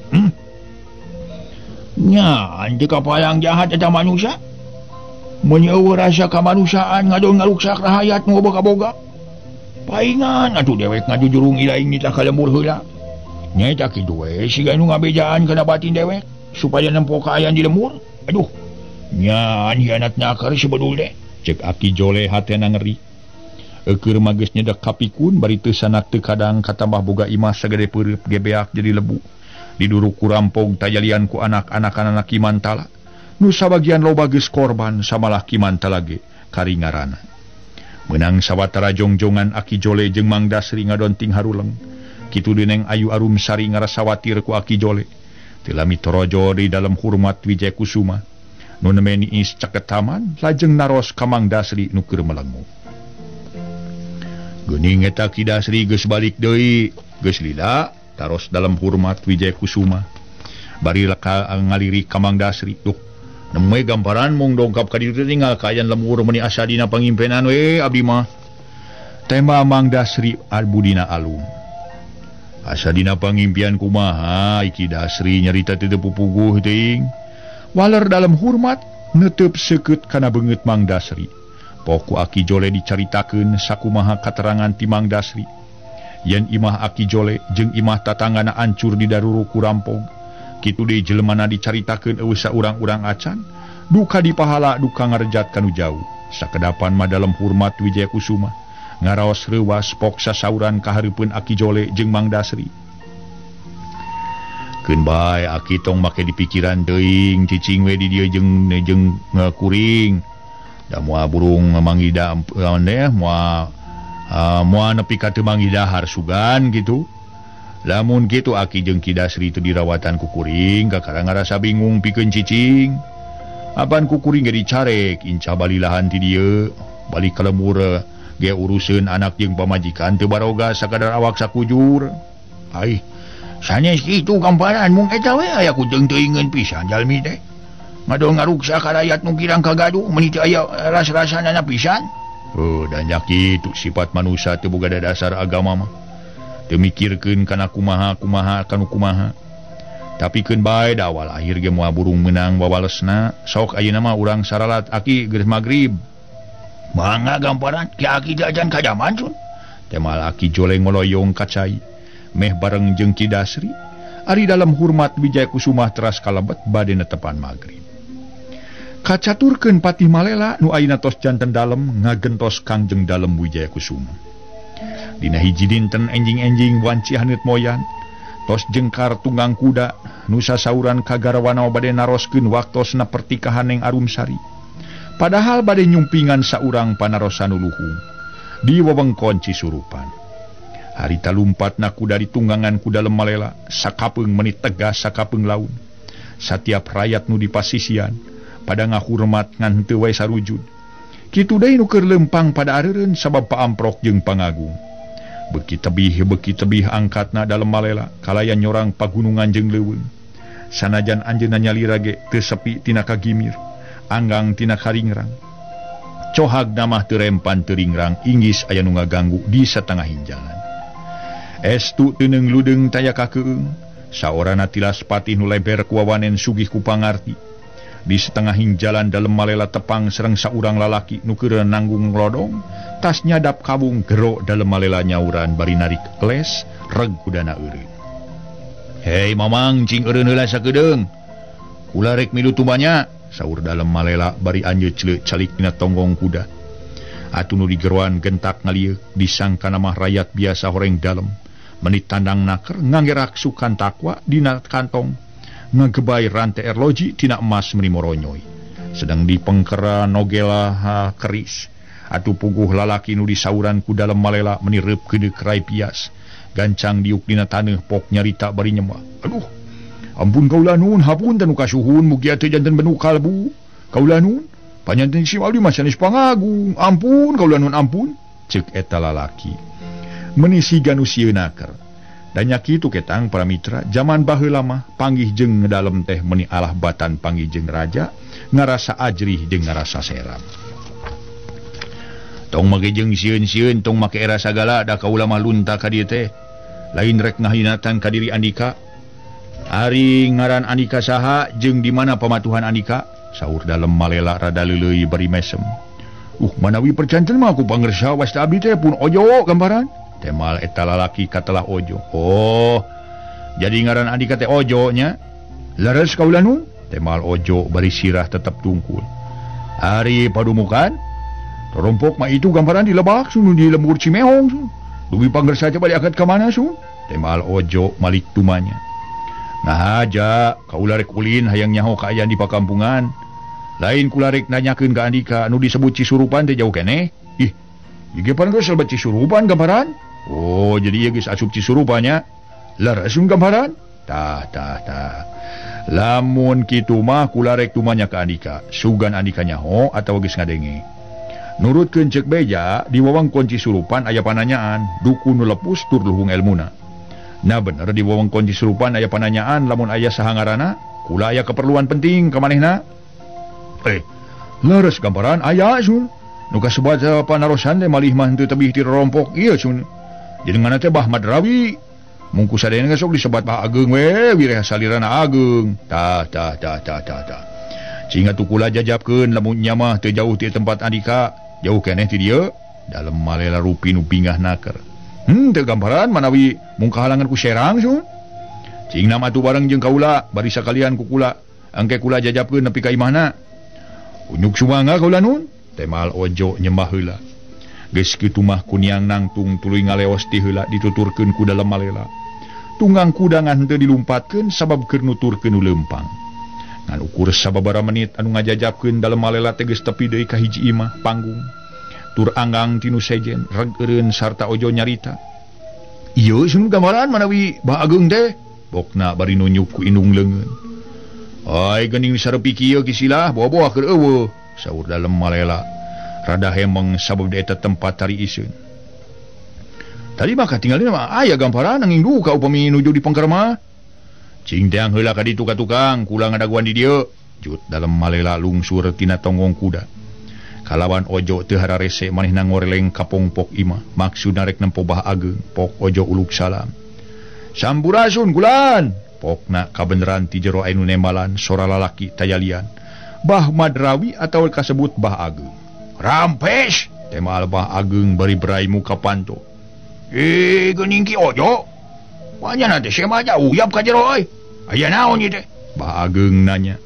Nya anjeun kapayang jahat eta manusia. Mun eueuh rasa kamanusiaan ngadon ngaruksak rahayat nu boga-boga. Paingan atuh dewek ngajujurung ilaing nitah ka lembur heula. Nya eta kitu we siga nu ngabejaan kana batin dewek supaya nempo kaayaan di lembur. Aduh. Nya hianat nakar sebedul deh. Cek Aki Jole hatena ngeri. Eukeur mah geus nyedek kapikun bari teu sanak teu kadang katambah boga imah sagede peureub gebeak jadi lebu. Diduruk ku rampog tajalian ku anak-anak Ki Mantala. Nu sabagian loba geus korban samalah Ki Mantala ge karingarana. Menang sawatara jongjongan Aki Jole jeung Mang Dasri ngadonting haruleng. Kitu deui Neng Ayu Arumsari ngarasa watir ku Aki Jole. Teu lami torojo di dalam hormat Wijaya Kusuma. Nu nembe niis caket taman lajeng naros ka Mang Dasri nu keur melengu. Geuning eta Ki Dasri geus balik deui, geus lila taros dalam hormat Wijaya Kusuma. Bari laka ngalirik ka Mang Dasri. Duh, nembe gamparan mung dongkap ka ditu tinggal kaayaan lemur meuni asa dina pangimpenan we abdi mah. Tema Mang Dasri arbudina alum. Asa dina pangimpian kumaha Ki Dasri nyarita teu pupuguh teuing. Waler dalam hormat netep seukeut kana beungeut Mang Dasri. Poku Aki Jole dicaritakeun sakumaha katerangan ti Mang Dasri. Yen imah Aki Jole jeung imah tatanggana ancur di daruru ku rampog. Kitu deui jelemana dicaritakeun eueuh saurang-urang acan, duka dipahala duka ngarejat kanu jauh. Sakedapan mah dalam hormat Wijaya Kusuma ngaraos reuwas pok sasauran ka hareupeun Aki Jole jeung Mang Dasri. Keun bae Aki tong make dipikiran teuing cicing we di dieu jeung jeung kuring. Da moal burung manggih moal moal nepi ka teu manggih dahar sugan gitu. Lamun kitu Aki jeung Ki Dasri teu dirawatan ku kuring kakara ngarasa bingung pikeun cicing. Apan ku kuring ge dicarek inca balilahan ti dieu balik ka lemur ge uruseun anak jeung pamajikan teu baroga sakadar awak sakujur. Ai sanes kitu gamparan mung eta we aya ku jeung teuingeun pisan jalmi teh. Ngadol ngaruksa ka rakyat nu kirang kagaduh meuni teu aya ras-rasanana pisan. Heuh da nya kitu sifat manusia teu boga dasar agama mah. Teu mikirkeun kana kumaha kumaha kanu kumaha. Tapi keun bae da awal akhir ge moal burung meunang wawalesna. Sok ayeuna mah urang saralat Aki geus magrib. Mangga gamparan ki Aki jajan kajaman sun. Temal Aki Jole ngoloyong ka cai. Meh bareng jeung Ki Dasri. Ari dalam hormat Wijaya Kusuma teras kalebet bade netepan magrib. Kacaturkeun Patih Malela nu ayeuna tos janten dalem ngagentos Kangjeng Dalem Wijaya Kusuma. Dina hiji dinten enjing-enjing wanci haneut moyan tos jengkar tunggang kuda nu sasauran ka garawana bade naroskeun waktosna pertikahan Neng Arumsari. Padahal bade nyumpingan saurang panarosan nu luhung di wewengkon Cisurupan. Harita lumpatna kuda ditunggangan ku Dalem Malela sakapeung meuni tegas sakapeung laun. Satiap rayat nu dipasisian pada ngahurmat ngan henteu wae sarujud. Kitu deui nu keur leumpang pada areureun sabab paamprok jeung pangagung. Beuki tebih angkatna Dalem Malela kalayan nyorang pagunungan jeung leuweung. Sanajan anjeunna nyalira ge teu sepi tina kagimir, anggang tina karingrang. Cohagna mah teu rempan teu ringrang inggis aya nu ngaganggu di satengah jalan. Estu teu ludeung taya kakeung, saorana tilas patih nu leber kuawanen sugih ku pangarti. Di setengah jalan Dalem Malela tepang sareng saurang lalaki nu keur nanggung lodong, tas nyadap kabung gero Dalem Malela nyauran bari narik les reg kudana eureun. Hei mamang cing eureun heula sakedeung. Kula rek milu tumanya, saur Dalem Malela bari anjeut celeuk calik dina tonggong kuda. Atuh nu digeroan gentak ngalieuk disangkana mah rayat biasa horeng dalem. Meuni tandang naker nganggerak sukan takwa dina kantong. Ngagebai rantai erloji tina emas meuni moronyoy. Sedang dipengkera nogela keris. Atuh puguh lalaki nu disauran ku Dalem Malela meuni reup keudeuh kerai pias. Gancang diuk dina taneuh pok nyarita bari nyemah. Aduh, ampun kaula nuhun hapunten nu kasuhun mugia teu janten benu kalbu. Kaula nuhun panyanten si abdi mah sanes pangagung. Ampun kaula nuhun ampun. Ceuk eta lalaki. Meuni siga nu sieun naker. Dan nya kitu ketang para mitra zaman baheula mah panggih jeung dalem teh meuni alah batan panggih jeung raja ngarasa ajrih jeung ngarasa seram. Tong make jeung sieun-sieun tong make era sagala da kaula mah lunta ka dieu teh. Lain rek ngahinatan ka diri andika. Ari ngaran andika saha jeung di mana pamatuhan andika? Saur Dalem Malela rada leuleui bari mesem. Manawi percanten mah ku pangersa wasta abdi teh pun ojo gambaran. Temal eta lalaki katelah ojo. Oh, jadi ngaran andika teh ojo nya. Leres kaula nu? Temal ojo bari sirah tetep tungkul. Ari padumukan torompok mah itu gambaran di lebak sun di lembur Cimehong sun. Dugi pangersa coba diangkat ka mana sun? Temal ojo malik tumanya. Nah aja kaula rek ulin hayang nyaho kaayaan di pakampungan. Lain kula rek nanyakeun ka andika nu disebut Cisurupan teh jauh keneh. Ih, Ieu pan geus lebet Cisurupan gambaran. Oh, jadi ieu geus asup Cisurupanya. Leres gambaran. Tah tah tah. Lamun kitu mah kula rek tumanya ka Andika. Sugan Andika nyaho atawa geus ngadenge. Nurutkeun ceuk beja di wewengkon Cisurupan aya pananyaan, dukun nu lepus tur luhung elmuna. Nah bener di wewengkon Cisurupan aya pananyaan lamun aya saha ngaranna, kula aya keperluan penting ka manehna. Leres gambaran aya sun. Nu kasebat panarosan teh malih mah henteu tebih ti rompok ieu sun. Jenenganna teh Bah Madrawi. Mungku sadayana sok disebat Bah Ageung we, wireh salirana ageung. Tah tah tah tah tah tah. Cing atuh kula jajabkeun lamun nya mah teu jauh ti tempat Andika, jauh keneh ti dieu. Dalem malela rupi nu bingah naker. Teu gambaran manawi mung kahalangan ku serang sun. Cing nama atuh bareng jeung kaula, bari sakalian ku kula. Engke kula jajabkeun nepi ka imahna. Unyuk sumangga kaula nun. Temal Ojo nyembah heula. Geus kitu mah kuniang nangtung tuluy ngaleos ti heula dituturkeun ku dalem malela. Tunggang kuda ngan henteu dilumpatkeun sabab keur nuturkeun nu leumpang. Ngan ukur sababaraha menit anu ngajajabkeun dalem malela teh geus tepi deui ka hiji imah panggung. Tur anggang tinu sejen reg eureun sarta Ojo nyarita. Ieu sun gambaran manawi Bah Ageung teh. Bokna bari nunjuk ku indung leungeun. Ai geuning sarepi kieu kisilah boa-boa keur eueuh. Saur dalem malela rada hemeng sabab di eta tempat tari iseun. Tadi mah katingalina mah aya gamparan nanging duka upami nuju di pengker mah. Cing teang heula ka ditu ka tukang kula ngadaguan di dieu. Jut dalem malela lungsur tina tonggong kuda. Kalawan Ojo teu hararese manehna ngoreleng ka pongpok imah. Maksudna rek nempo Bah Ageung. Pok Ojo uluk salam. Sampurasun kulan. Pokna kabeneran ti jero anu nembalan sora lalaki tayalian. Bah Madrawi atau kasebut Bah Ageung. Rampes temal Bah Ageung bari berai muka panto. Geuning Ki Ojo. Wanya teh sema jauh yap ka jero euy. Aya naon ieu teh? Bah Ageung nanya.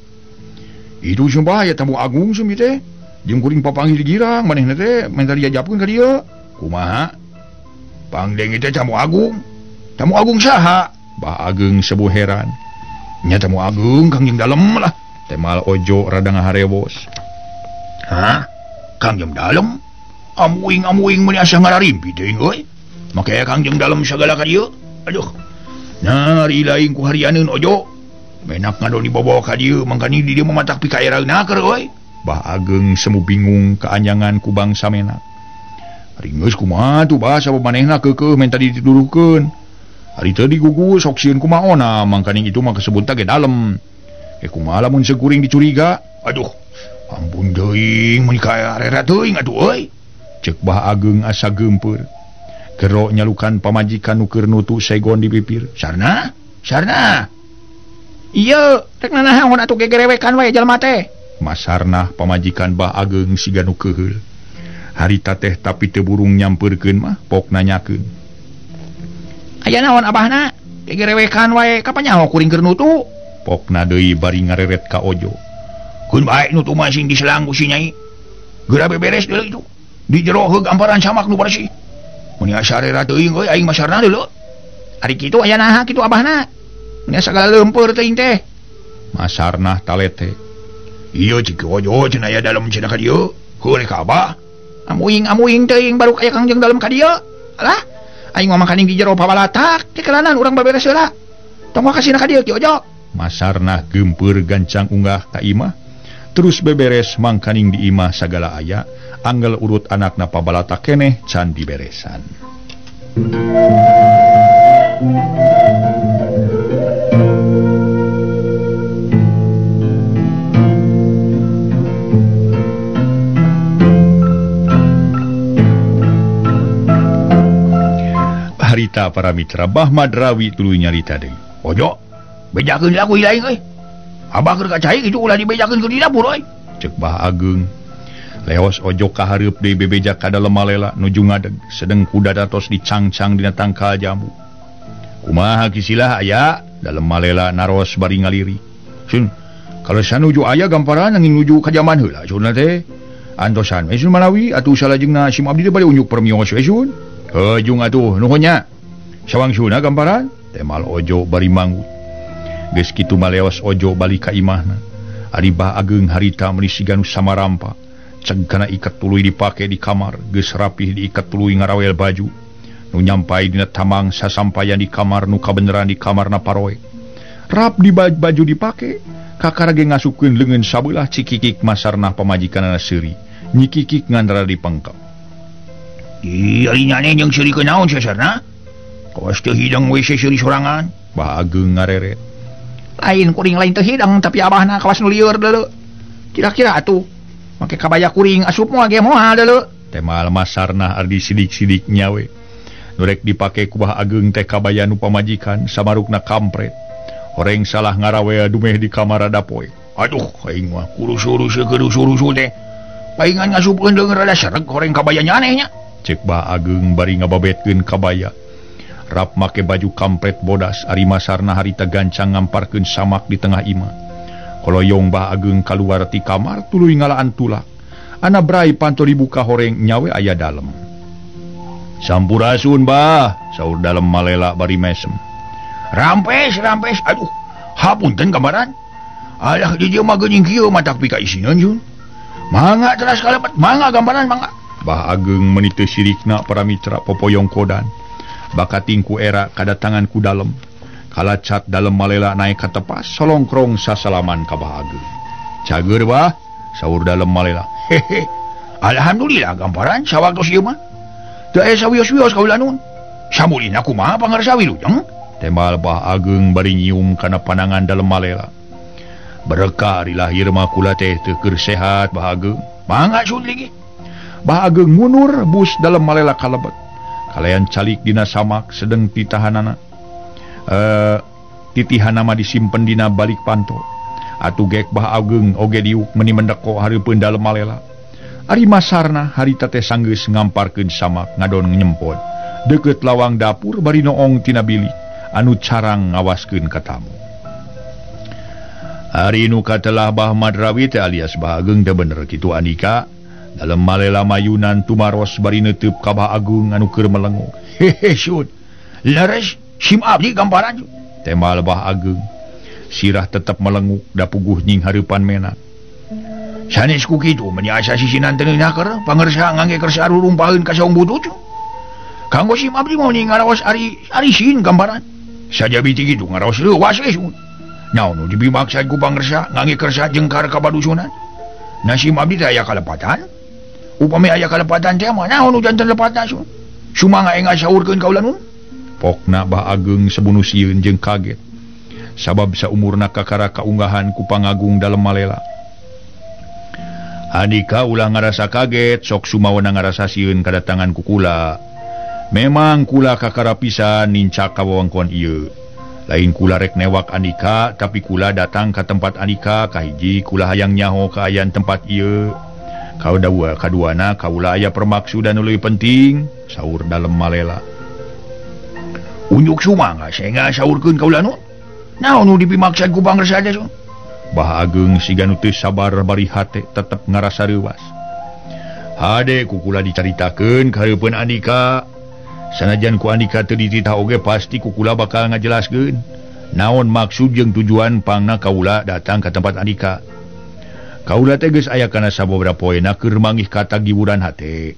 Itu sumpah aya tamu agung sum ieu teh. Jeung kuring papanggih di girang manehna teh minta dijajabkeun ka dieu. Kumaha? Pangdeng teh tamu agung. Tamu agung saha? Bah Ageung sebuh heran. Nya tamu agung Kangjeng Dalem lah. Temal Ojo rada ngaharewos. Hah? Kangjeng Dalem? Amuing-amuing meuni asa ngararimpi teuing euy. Make Kangjeng Dalem sagala ka dieu. Aduh. Nah, ari lain ku harianeun Ojo. Menak ngadon dibawa ka dieu, mangkani di dieu mah matak pikaeraeuna keur euy. Bah Ageung semu bingung kaanyangan ku bangsa menak. Ari geus kumaha tuh bah sabab manehna keukeuh menta dituduhkeun. Ari teu digugus sok sieun kumaona, mangkaning itu mah kasebut ge dalem. Kumaha lamun sekuring dicuriga? Aduh, ampun teuing mun ka arera teuing atuh euy. Ceuk Bah Ageung asa geumpeur. Gero nyalukan pamajikan nu keur nutu segon di bibir. Sarna? Sarna. Ieu rek nanaon atuh gegerewekan wae jalma teh. Masarnah pamajikan Bah Ageung siga nu keuheul. Harita teh tapi teu burung nyampeurkeun mah pok nanyakeun. Aya naon abahna? Gegerewekan wae kapan nyaho kuring keur nutu? Pokna deui bari ngareret ka Ojo. Keun bae nutu mah sing diselang ku si Nyai. Geura beberes deui itu. Di jero heug amparan samak nu bersih. Mun asa rera teuing euy aing masarna deuleu. Ari kitu aya naha kitu abahna? Mun sagala leumpeur teuing teh. Masarnah talete. Ieu cik Ojo cenah aya dalem cenah ka dieu. Heuh ka abah. Amuing-amuing teuing baru aya Kangjeng Dalem ka dieu. Alah, aing mah makaning di jero pabalatak, kekelanan urang baberes heula. Tong kasihna ka dieu Ki Ojo. Masarnah geumpeur gancang unggah ka imah terus beberes mangkaning di imah sagala aya anggal urut anakna pabalatak keneh can diberesan. Harita para mitra Bah Madrawi tuluy nyarita deui. Ojo, bejakeun laku lain euy. Abah keur ka cai kitu ulah dibejakeun ke di dapur euy. Ceuk Bah Ageung. Leos Ojo kahareup deui bebeja ka dalem malela nuju ngadeg sedeng kuda datos dicangcang dina tangkal jambu. Kumaha kisilah aya dalem malela naros bari ngaliri. Sun, kalau sanuju aya gamparan nanging nuju ka jaman heula sunna teh. Antosan we sun malawi atuh salajengna sim abdi teh bade unjuk permios we sun. Heujung atuh nuhun nya. Sawang suna gamparan temal Ojo bari manggut. Geus kitu maleos Ojo balik ka imahna. Ari Bah Ageung harita meuni siga nu samarampa. Ceg kana iket tuluy dipake di kamar, geus rapih diiket tuluy ngarawel baju. Nu nyampai dina tamang sasampayan di kamar nu kabeneran di kamarna paroe. Rap di baju dipake, kakara ge ngasupkeun leungeun sabelah cikikik masarnah pamajikanana seuri. Nyikikik ngan rada dipengkep. Ih, ari nyane jeung seuri kunaon sasarna? Kawas teu hidang we seuri sorangan. Bah Ageng ngareret. Lain kuring lain teu hidang tapi abahna kawas nu lieur deuleu. Kira-kira atuh make kabaya kuring asup moal ge moal deuleu. Temal masarnah ardi sidik-sidik nyawe. Nu rek dipake ku Bah Ageng teh kabaya nu pamajikan samarukna kampret. Horeng salah ngarawel dumeh di kamar rada poe. Aduh, aing mah kurusu-rusu kurusu-rusu teh. Paingan ngasupkeun deungeun rada sereg horeng kabaya nyaneh nya. Cek Bah Ageng bari ngababetkeun kabaya. Rap make baju kampret bodas ari masarna harita gancang ngamparkeun samak di tengah imah. Koloyong Bah Ageng kaluar ti kamar tuluy ngalaan tulak. Ana brai panto dibuka horeng nyawe aya dalem. Sampurasun Bah, saur dalem malela bari mesem. Rampes, rampes, aduh, hapunten gambaran. Alah di dieu mah geuning kieu matak pika isineun jun. Mangga teras kalepet, mangga gambaran mangga. Bah Ageng meuni teu sirikna para mitra popoyong kodan. Bakating ku era kadatangan ku dalem. Kalacat dalem malela naik ka tepas solongkrong sasalaman ka Bah Ageng. Cager Bah, saur dalem malela. Hehe. Alhamdulillah gambaran sawaktos ieu mah. Teu aya sawios-wios kaula nun. Samulina kumaha pangarsa wilujeng? Tembal Bah Ageng bari nyium kana panangan dalem malela. Berkah ari lahir mah kula teh teu keur sehat Bah Ageng. Mangga sun lagi. Bah Ageng mundur bus dalem malela kalebet. Kalayan calik dina samak sedeng titahanana. Titihan nama disimpen dina balik panto. Atuh gek Bah Ageng oge diuk meuni mendeko hareupeun dalem malela. Ari masarna harita teh sanggeus ngamparkeun samak ngadon nyempot. Deukeut lawang dapur bari noong tina bilik anu carang ngawaskeun ka tamu. Ari nu katelah Bah Madrawi teh alias Bah Ageng teh bener kitu andika. Dalem malela mayunan tumaros bari neuteub ka Bah Ageng anu keur melengok. Hehe syut. Leres sim abdi gambaran. Temal Bah Ageng. Sirah tetep melenguk da puguh nying hareupan menak. Sanes ku kitu meuni asa sisinan teu naker pangersa ngangge kersa rurumpaheun ka saung butut. Kanggo sim abdi mah ngaraos ari ari sin gambaran. Saja biti kitu ngaraos leuwas we sun. Naon nu dibimaksad ku pangersa ngangge kersa jengkar ka badusunan. Na sim abdi teh aya kalepatan. Upami aya kalepatan teh mah naon nu janten lepatna sun. Sumangga enggal saurkeun kaula nun. Pokna Bah Ageng sabunu sieun jeung kaget. Sabab saumurna kakara kaunggahan ku pangagung dalem malela. Andika ulah ngarasa kaget, sok sumawana ngarasa sieun kadatangan ku kula. Memang kula kakara pisan nincak ka wewengkon ieu. Lain kula rek newak andika, tapi kula datang ka tempat andika kahiji kula hayang nyaho kaayaan tempat ieu. Kadua kaduana kaula aya permaksudan nu leuwih penting, saur dalem malela. Unjuk sumangga sehingga saurkeun kaula nu. Naon nu dipimaksad ku pangersa teh sun? Bah Ageng siga nu teu sabar bari hate tetep ngarasa reuwas. Hade ku kula dicaritakeun ka hareupeun andika. Sanajan ku andika teu dititah oge pasti ku kula bakal ngajelaskeun naon maksud jeung tujuan pangna kaula datang ka tempat andika. Kaula teh geus aya kana sababaraha poena keur manggih katagiwuran hate.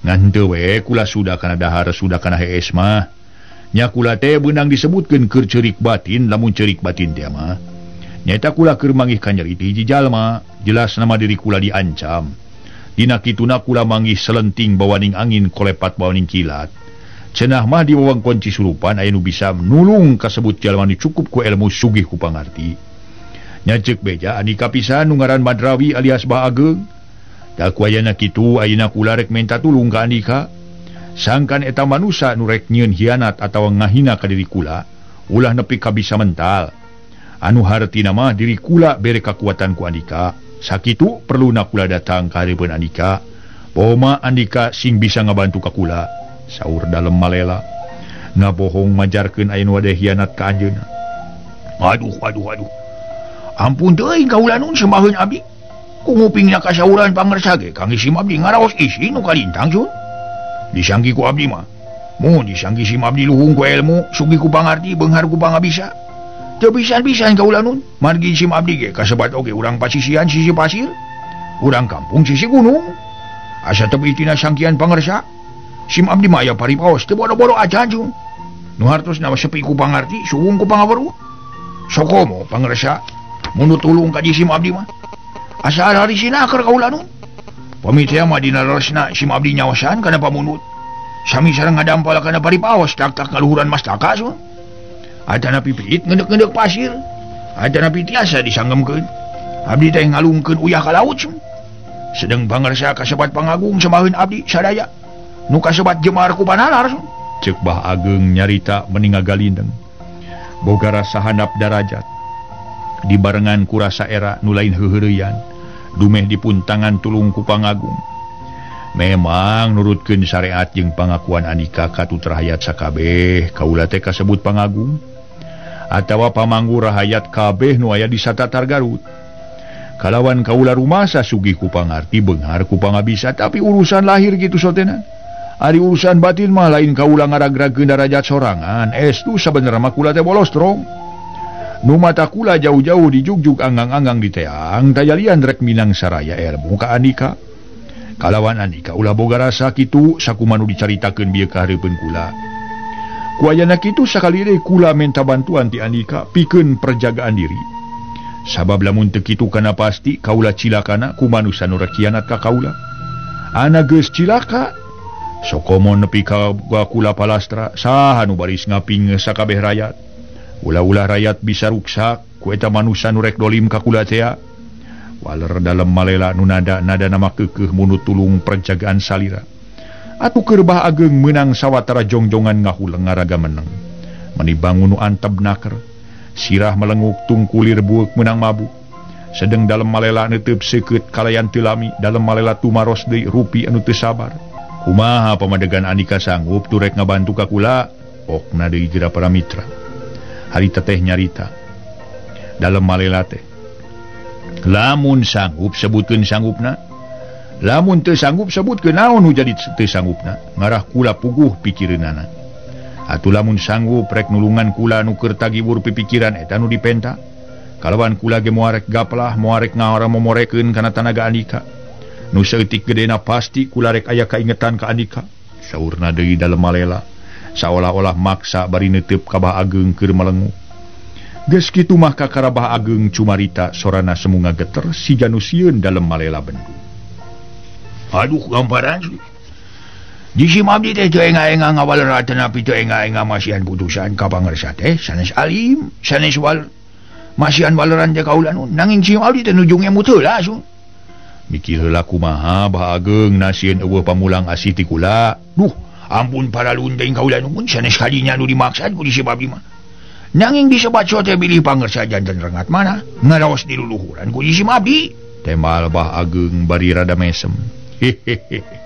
Ngan teu we kula sudah kana dahar sudah kana hees mah. Nya kula teh beunang disebutkeun keur ceurik batin lamun ceurik batin teh mah. Nyaeta kula keur manggih kanyeri ti hiji jalma, jelas nama diri kula diancam. Dina kituna kula manggih selenting bawaning angin kolepat bawaning kilat. Cenah mah di wewengkon Cisurupan aya nu bisa nulung kasebut jalma nu cukup ku ilmu sugih ku pangarti. Nya ceuk beja andika pisan nu ngaran Madrawi alias Bah Ageng. Da ku ayana kitu ayeuna kula rek menta tulung ka andika. Sangkan eta manusa nu rek nyieun hianat atawa ngahina ka diri kula, ulah nepi ka bisa mental. Anu hartina mah diri kula bere kakuatan ku andika. Sakitu perluna kula datang ka hareupeun andika. Poma andika sing bisa ngabantu ka kula. Saur dalem malela. Ngabohong majarkeun aya nu ade hianat ka anjeunna. Aduh aduh aduh. Ampun teuing kaula nun semaheun abdi. Ku ngupingna kasauran pangersa ge kangge sim abdi ngaraos isi nu kalintang sun. Disangki ku abdi mah. Mun disangki sim abdi luhung ku ilmu, sugih ku pangarti, beunghar ku pangabisa. Teu pisan-pisan kaula nun. Margi sim abdi ge kasebat oge urang pasisian sisi pasir. Urang kampung sisi gunung. Asa tepi tina sangkian pangersa. Sim abdi mah aya paripaos teu bodo-bodo acan sun. Nu hartos na sepi ku pangarti, suwung ku pangaweruh. Sokomo pangersa mun tulung ka sim abdi mah. Asa hari sinaker kaula nu. Pami teh mah dina leresna sim abdi nyaosan kana pamundut. Sami sareng ngadampal kana paripaos tak-tak kaluhuran mastaka sun. Atana pipiit ngeundek-ngeundek pasir. Atana tiasa disanggemkeun. Abdi teh ngalungkeun uyah ka laut sun. Sedeng pangersa kasebat pangagung semaheun abdi sadaya. Nu kasebat jemar ku panalar sun. Ceuk Bah Ageng nyarita meni ngagalindeng. Boga rasa handap darajat. Dibarengan ku rasa era nu lain heuheureyan. Dumeh dipuntangan tulung ku pangagung. Memang nurutkeun syariat jeung pangakuan andika katut rahayat sakabeh kaula teh kasebut pangagung atawa pamanggu rahayat kabeh nu aya di satatar Garut. Kalawan kaula rumasa sugih ku pangarti beunghar ku pangabisa tapi urusan lahir kitu sotena. Ari urusan batin mah lain kaula ngaragragkeun darajat sorangan. Estu sabenerna mah kula teh bolostrong. Nu mata kula jauh-jauh dijugjug anggang-anggang di teang tajalian rek minang saraya ilmu ka andika. Kalawan andika ulah boga rasa kitu sakumaha nu dicaritakeun bieu ka hareupeun kula. Ku ayana kitu sakali deui kula menta bantuan ti andika pikeun perjagaan diri. Sabab lamun teu kitu kana pasti kaula cilakana ku manusa nu rek kianat ka kaula. Ana geus cilaka sokomo nepi ka kula palastra saha nu baris ngaping sakabeh rayat. Ulah-ulah rayat bisa ruksak ku eta manusa nu rek dolim ka kula tea. Waler dalem malela nu nada-nada nama keukeuh munut tulung perjagaan salira. Atuh keur Bah Ageng meunang sawatara jongjongan ngahuleng ngaraga meneng. Meni bangun nu anteb naker. Sirah melenguk tungkulir bueuk meunang mabuk. Sedeng dalem malela neuteub seukeut kalayan teu lami, dalem malela tumaros deui rupi anu teu sabar. Kumaha pamadegan andika sanggup turek ngabantu ka kula? Okna deui jera para mitra. Harita teh nyarita. Dalem malela teh lamun sanggup sebutkeun sanggupna, lamun teu sanggup sebutkeun naon nu jadi teu sanggupna, ngarah kula puguh pikireunana. Atuh lamun sanggup rek nulungan kula nu keur tagibur pipikiran eta nu dipenta. Kalawan kula ge moal rek gaplah, moal rek ngawara momorekeun kana tanaga andika. Nu saeutik gedena pasti kula rek aya kaingetan ka andika. Saurna deui dalem malela, saolah-olah maksa bari neuteup ka Bah Ageng keur melengu. Geus kitu mah kakara Bah Ageng cumarita sorana semu ngageter siga nu sieun dalem malela bendu. Aduh gamparan. Di sim abdi teh teu enga-enga ngawaler atanapi teu enga-enga masihan putusan ka pangersa teh sanes alim, sanes wal masihan waleran teh kaula nu nanging sim abdi teh nuju ngemut heula sun. Mikir heula kumaha Bah Ageng nasieun eueuh pamulang asih ti kula. Duh, ampun paralun teh kaula nu sanes kadinya nu dimaksad ku di sim abdi mah. Nanging disebat sote bilih pangersa janten rengat mana ngaraos di luluhuran ku sim abdi. Temal Bah Ageng bari rada mesem. Hehehe.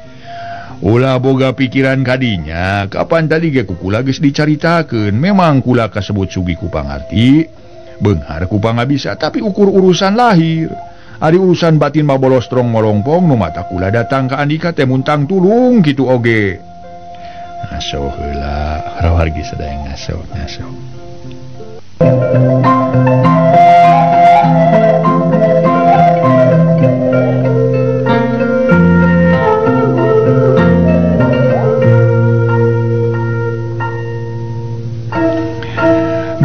Ulah boga pikiran kadinya, kapan tadi ge ku kula geus dicaritakeun. Memang kula kasebut sugih ku pangarti, beunghar ku pangabisa, tapi ukur urusan lahir. Ari urusan batin mah bolostrong molongpong nu mata kula datang ka andika teh muntang tulung kitu oge. Ngaso heula, rawargi sadaya ngaso, ngaso.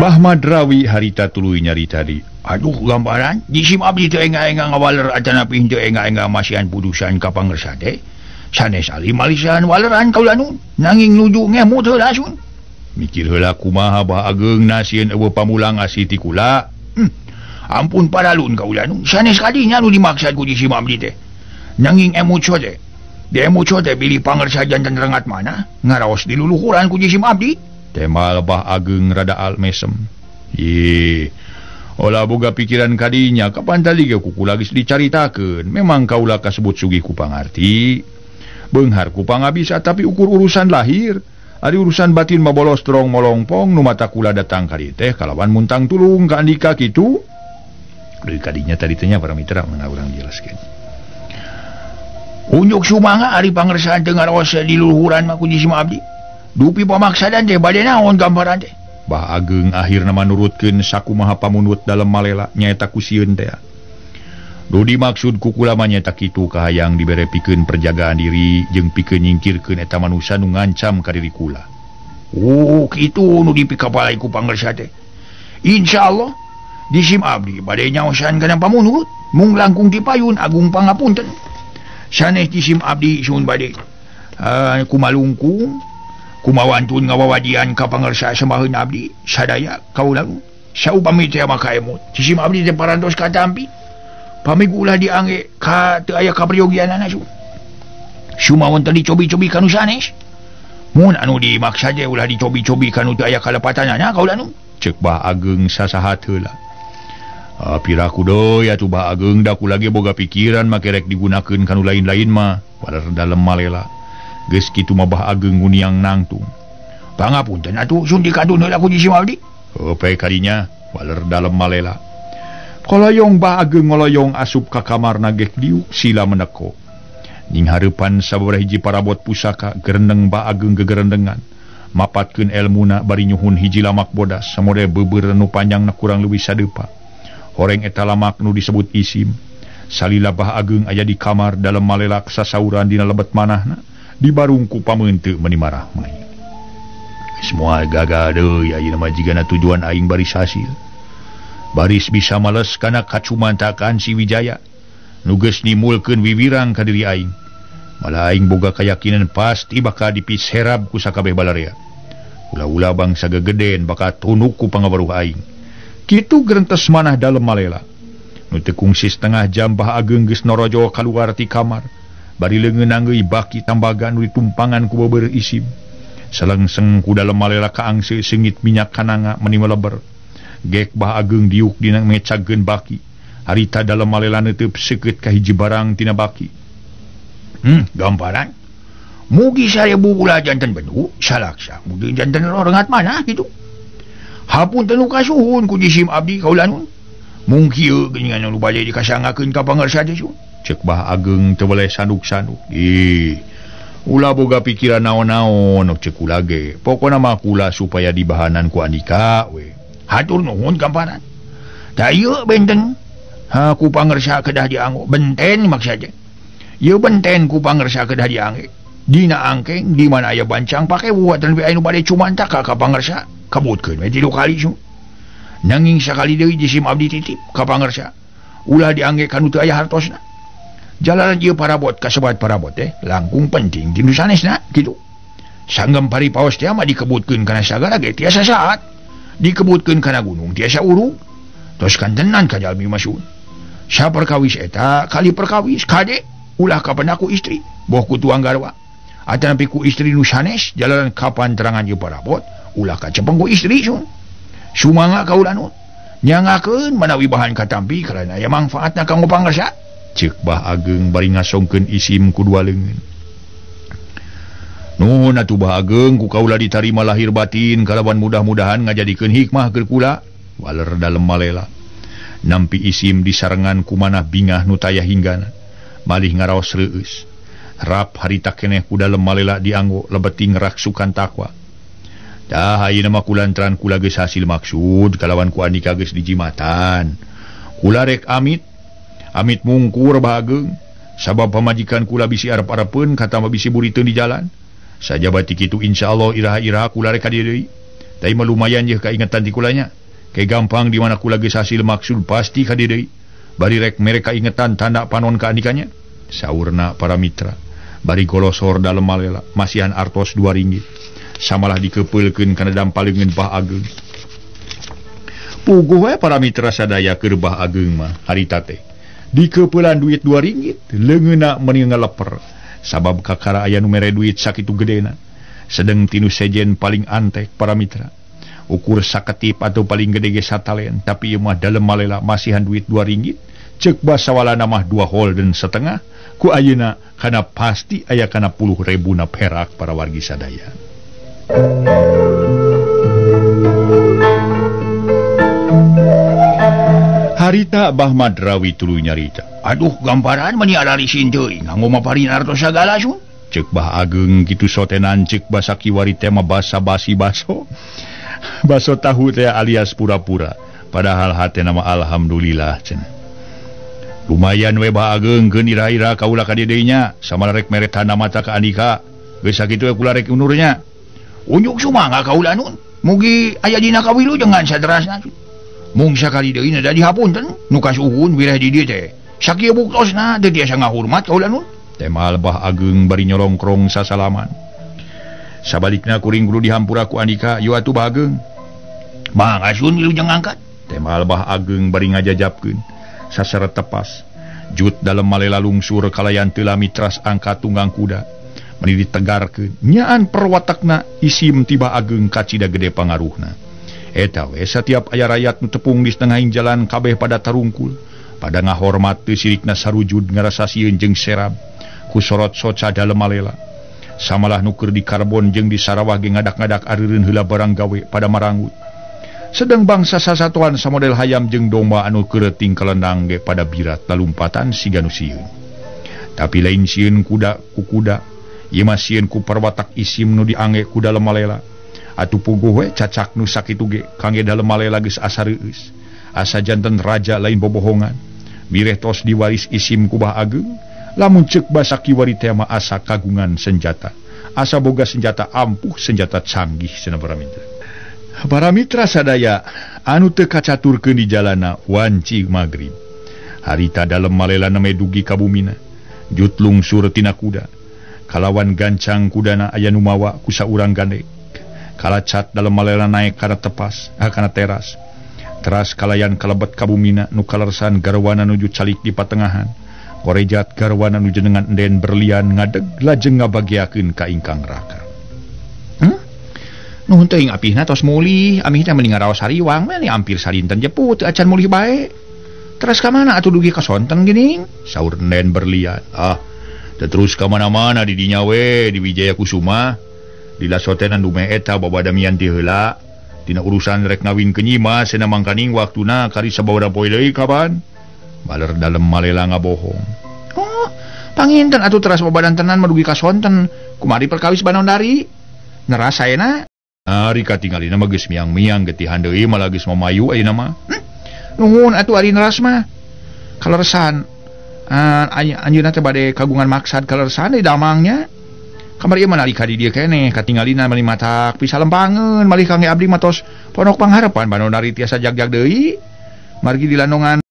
Bah Madrawi harita tuluy nyarita di. Aduh gambaran di sim abdi teu enga-enga ngawaler atanapi teu enga-enga masihan putusan ka pangersa teh sanes alim malisan waleran kaula nu nanging nuju ngemut heula sun. Mikir heula kumaha Bah Ageng nasieun eueuh pamulang asih ti kula. Ampun paralun kaula nu sanes kadinya nu dimaksad ku sim abdi teh nanging emut teh di emut teh bilih pangersa janten rengat mana ngaraos di luluhuran ku sim abdi. Temal Bah Ageng rada al mesem. Ih, olah boga pikiran kadinya kapan tadi ge ku kula geus dicaritakeun. Memang kaula kasebut sugih ku pangarti, beunghar ku pangabisa, tapi ukur urusan lahir. Ari urusan batin mah bolostrong molongpong nu mata kula datang ka dieu teh kalawan muntang tulung ka andika kitu. Deui kadinya tadi teh nya para mitra mangga urang jelaskeun. Unjuk sumangga ari pangersaan teu ngaraos di luluhuran mah ku sim abdi. Dupi pamaksadan teh bade naon gambaran teh. Bah Ageng akhirna manurutkeun sakumaha pamunut dalem malela nyaeta ku sieun teh. Nu dimaksud ku kula mah nyaeta kitu kahayang dibere pikeun perjagaan diri jeung pikeun nyingkirkeun eta manusa nu ngancam ka diri kula. Oh, kitu nu dipikapalai ku pangersa teh. Insyaallah jisim abdi bade nyaosan kana pamunut mung langkung ti payun agung pangapunten. Sanes jisim abdi sun bade kumalungkung kumawantun ngawawadian ka pangersa semaheun abdi sadaya kaula saupami teh maka emut. Jisim abdi teh parantos katampi. Pami ulah diangge ka teu aya kaperyogianana su. Sumawan teh dicobi-cobi kanu sanes. Mun anu dimaksa teh ulah dicobi-cobi kanu teu aya kalepatanana kaula nu. Ceuk Bah Ageng sasahat heula. Piraku deui atuh Bah Ageng da kula ge boga pikiran make rek digunakeun kanu lain-lain mah. Padahal dalem malela. Geus kitu mah Bah Ageng nguniang nangtung. Pangapunten atuh sun dikantun heula ku jisim abdi. Heuh kadinya waler dalem malela. Koloyong Bah Ageng ngoloyong asup ka kamarna gek diuk sila meneko. Ning hareupan sabaraha hiji parabot pusaka gerendeng Bah Ageng gegerendengan. Mapatkeun elmuna bari nyuhun hiji lamak bodas samode beubeurna nu panjangna kurang leuwih sadeupa. Horeng eta lamak nu disebut isim. Salila Bah Ageng aya di kamar dalem malelak sasauran dina lebet manahna dibarung ku pameunteuk meuni marah mah. Semua gagal deui ayeuna mah jigana tujuan aing baris hasil. Baris bisa males kana kacumantakan si Wijaya nu geus nimulkeun wiwirang ka diri aing. Malah aing boga kayakinan pasti bakal dipiserab ku sakabeh balarea. Ulah-ulah bangsa gegeden bakal tunuk ku pangabaruh aing. Kitu gerentes manah dalem malela. Nu teu kungsi setengah jam Bah Ageng geus norojo kaluar ti kamar. Bari leungeun anggeui baki tambaga nu ditumpangan ku beubeur isim. Salengseng ku dalem malela kaangse seungit minyak kananga meuni meleber. Gek Bah Ageng diuk dina ngecagkeun baki. Harita dalem malela neuteub seukeut ka hiji barang tina baki. Gamparan. Mugi 1000 ulah janten bendu salaksa. Mugi janten rengat mana kitu. Hapunten nu kasuhun ku jisim abdi kaula nun. Mung kieu geuningan nu bade dikasangakeun ka pangersa teh sun. Ceuk Bah Ageng teu boleh sanduk-sanduk. Ih, ulah boga pikiran naon-naon ceuk kula ge. Pokona mah kula supaya dibahanan ku andika we. Hatur nuhun gamparan. Da ieu benten. Ha ku pangersa kedah dianggo. Benten maksud teh. Ieu benten ku pangersa kedah diangge. Dina angkeng di mana aya bancang pake buatan we anu bade cumantak ka pangersa. Kabutkeun we 3 kali su. Nanging sakali deui jisim abdi titip ka pangersa. Ulah diangge kanu teu aya hartosna. Jalanan ieu parabot kasebat parabot teh langkung penting ti nu sanesna kitu. Sanggem paripaos teh mah dikebutkeun kana sagara ge tiasa saat. Dikebutkeun kana gunung tiasa urug. Tos kantenan ka jalmi mah sun. Saperkawis eta kali perkawis kade ulah kapan aku istri boh ku tuang garwa. Atanapi ku istri nu sanes jalanan kapan terangan ieu parabot ulah kacepeng ku istri sun. Sumangga kaula nun. Nyangakeun manawi bahan katampi karena aya mangfaatna kanggo pangersa. Ceuk Bah Ageng bari ngasongkeun isim ku dua leungeun. Nuhun atuh Bah Ageng ku kaula ditarima lahir batin kalawan mudah-mudahan ngajadikeun hikmah keur kula. Waler dalem malela. Nampi isim disarengan ku manah bingah nu taya hinggana. Malih ngaraos reueus. Rap harita keneh ku dalem malela dianggo lebeting raksukan takwa. Dah ayeuna mah kulantran kula geus hasil maksud kalawan ku andika geus dijimatan. Kula rek amit amit mungkur Bah Ageng sabab pamajikan kula bisi arep-arepeun katama bisi buriteun di jalan. Sajabati kitu insyaallah iraha-iraha kula rek ka dieu deui. Tapi mah lumayan yeuh kaingetan ti kulanya. Ke gampang di mana kula geus hasil maksud pasti ka dieu deui. Bari rek mere kaingetan tanda panon ka andikanya. Saurna para mitra. Bari golosor dalem malela masihan artos 2 ringgit. Samalah dikepeulkeun kana dampaleungeun Bah Ageng. Puguh we para mitra sadaya keur Bah Ageng mah harita teh. Dikepeulan duit 2 ringgit leungeunna meuni ngaleper. Sabab kakara aya nu mere duit sakitu gedena. Sedeng tinu sejen paling antek para mitra. Ukur saketip atau paling gede ge satalen, tapi ieu mah dalem malela masihan duit 2 ringgit. Ceuk basawalana mah 2 holden setengah. Ku ayeuna kana pasti aya kana puluh rebuna perak para wargi sadaya. Harita Bah Madrawi tuluy nyarita. Aduh gamparan meni ararisin teuing nganggo maparin artos sagala sun. Ceuk Bah Ageng kitu sotenan ceuk basa kiwari teh mah basa basi baso. Baso tahu teh alias pura-pura. Padahal hatena mah alhamdulillah cenah. Lumayan we Bah Ageng keun ira-ira kaula ka dieu deui nya, samalah rek mere tanda mata ka andika. Geus sakitu we kula rek unurnya. Unjuk sumangga kaula nun. Mugi aya dina kawilujengan saterasna. Mung sakali deui da dihapunten nu kasuhun wireh di dieu teh. Sakieu buktosna teu tiasa ngahurmat kaula nun. Temal Bah Ageng bari nyolongkrong sasalaman. Sabalikna kuring kudu dihampura ku andika, "Yo atuh Bah Ageng." Mangga sun wilujeng angkat. Temal Bah Ageng bari ngajajapkeun saseret tepas. Jut dalem malela lungsur kalayan teu lami teras angkat tunggang kuda. Meni ditegarkeun nyaan perwatakna isim tiba Ageng kacida gede pangaruhna. Eta we satiap aya rayat nu tepung di setengahing jalan kabeh pada tarungkul, pada ngahormat teu sirikna sarujud ngarasa sieun jeung serab ku sorot soca dalem malela. Samalah nu keur di Karbon jeung di Sarawah ge ngadak-ngadak areureun heula barang gawe pada maranggut. Sedang bangsa sasatuan samodel hayam jeung domba anu keureting kalendang ge pada birat lalumpatan siga nu sieun. Tapi lain sieun kuda ku kuda, ieu mah sieun ku perwatak isim nu diangge ku dalem malela. Atuh puguh we cacak nu sakitu ge kangge dalem malela geus asa reueus. Asa janten raja lain bobohongan. Mireh tos diwaris isim ku Bah Ageng, lamun ceuk basa kiwari teh mah asa kagungan senjata. Asa boga senjata ampuh, senjata canggih cenah para mitra. Para mitra sadaya anu teu kacaturkeun di jalana wanci magrib. Harita dalem malela name dugi ka bumina. Jut lungsur tina kuda. Kalawan gancang kudana aya nu mawa ku saurang gandek. Kalacat dalem malela naek kana tepas, kana teras. Teras kalayan kalebet ka bumina nu kalersan garwana nuju calik di patengahan. Korejat garwana nu jenengan enden berlian ngadeg lajeng ngabagiakeun ka ingkang raka. Nuhun teuing apihna tos mulih, amih teh meni ngaraos hariwang, meni ampir salinten jeput teu acan mulih bae. Teras ka mana atuh dugi ka sonten geuning? Saur enden berlian. Ah, teu terus ka mana-mana di dinya we di Wijaya Kusuma. Di lasotenan dume eta babadamian ti heula. Dina urusan rek ngawin ke Nyimas cenah mangkaning waktuna kari sababaraha poe deui kapan? Baler dalem malela ngabohong. Oh, panginten atuh teras babadantenan mah dugi ka sonten. Kumari perkawis Banondari? Neras saena. Ari katingalina mah geus miang-miang getihan deui malah geus mamayu ayeuna mah. Nuhun atuh ari neras mah. Kaleresan anjeunna teh bade kagungan maksad kaleresan di damangnya. Kamari ieu mah nalika di dieu keneh katingalina meuni matak pisalempangeun malih kangge abdi mah tos ponok pangharepan Banondari tiasa jagjag deui. Margi di landongan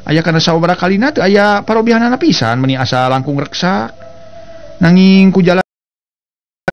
aya kana sababaraha kalina teu aya parobihanana pisan meuni asa langkung reksak. Nanging ku jalan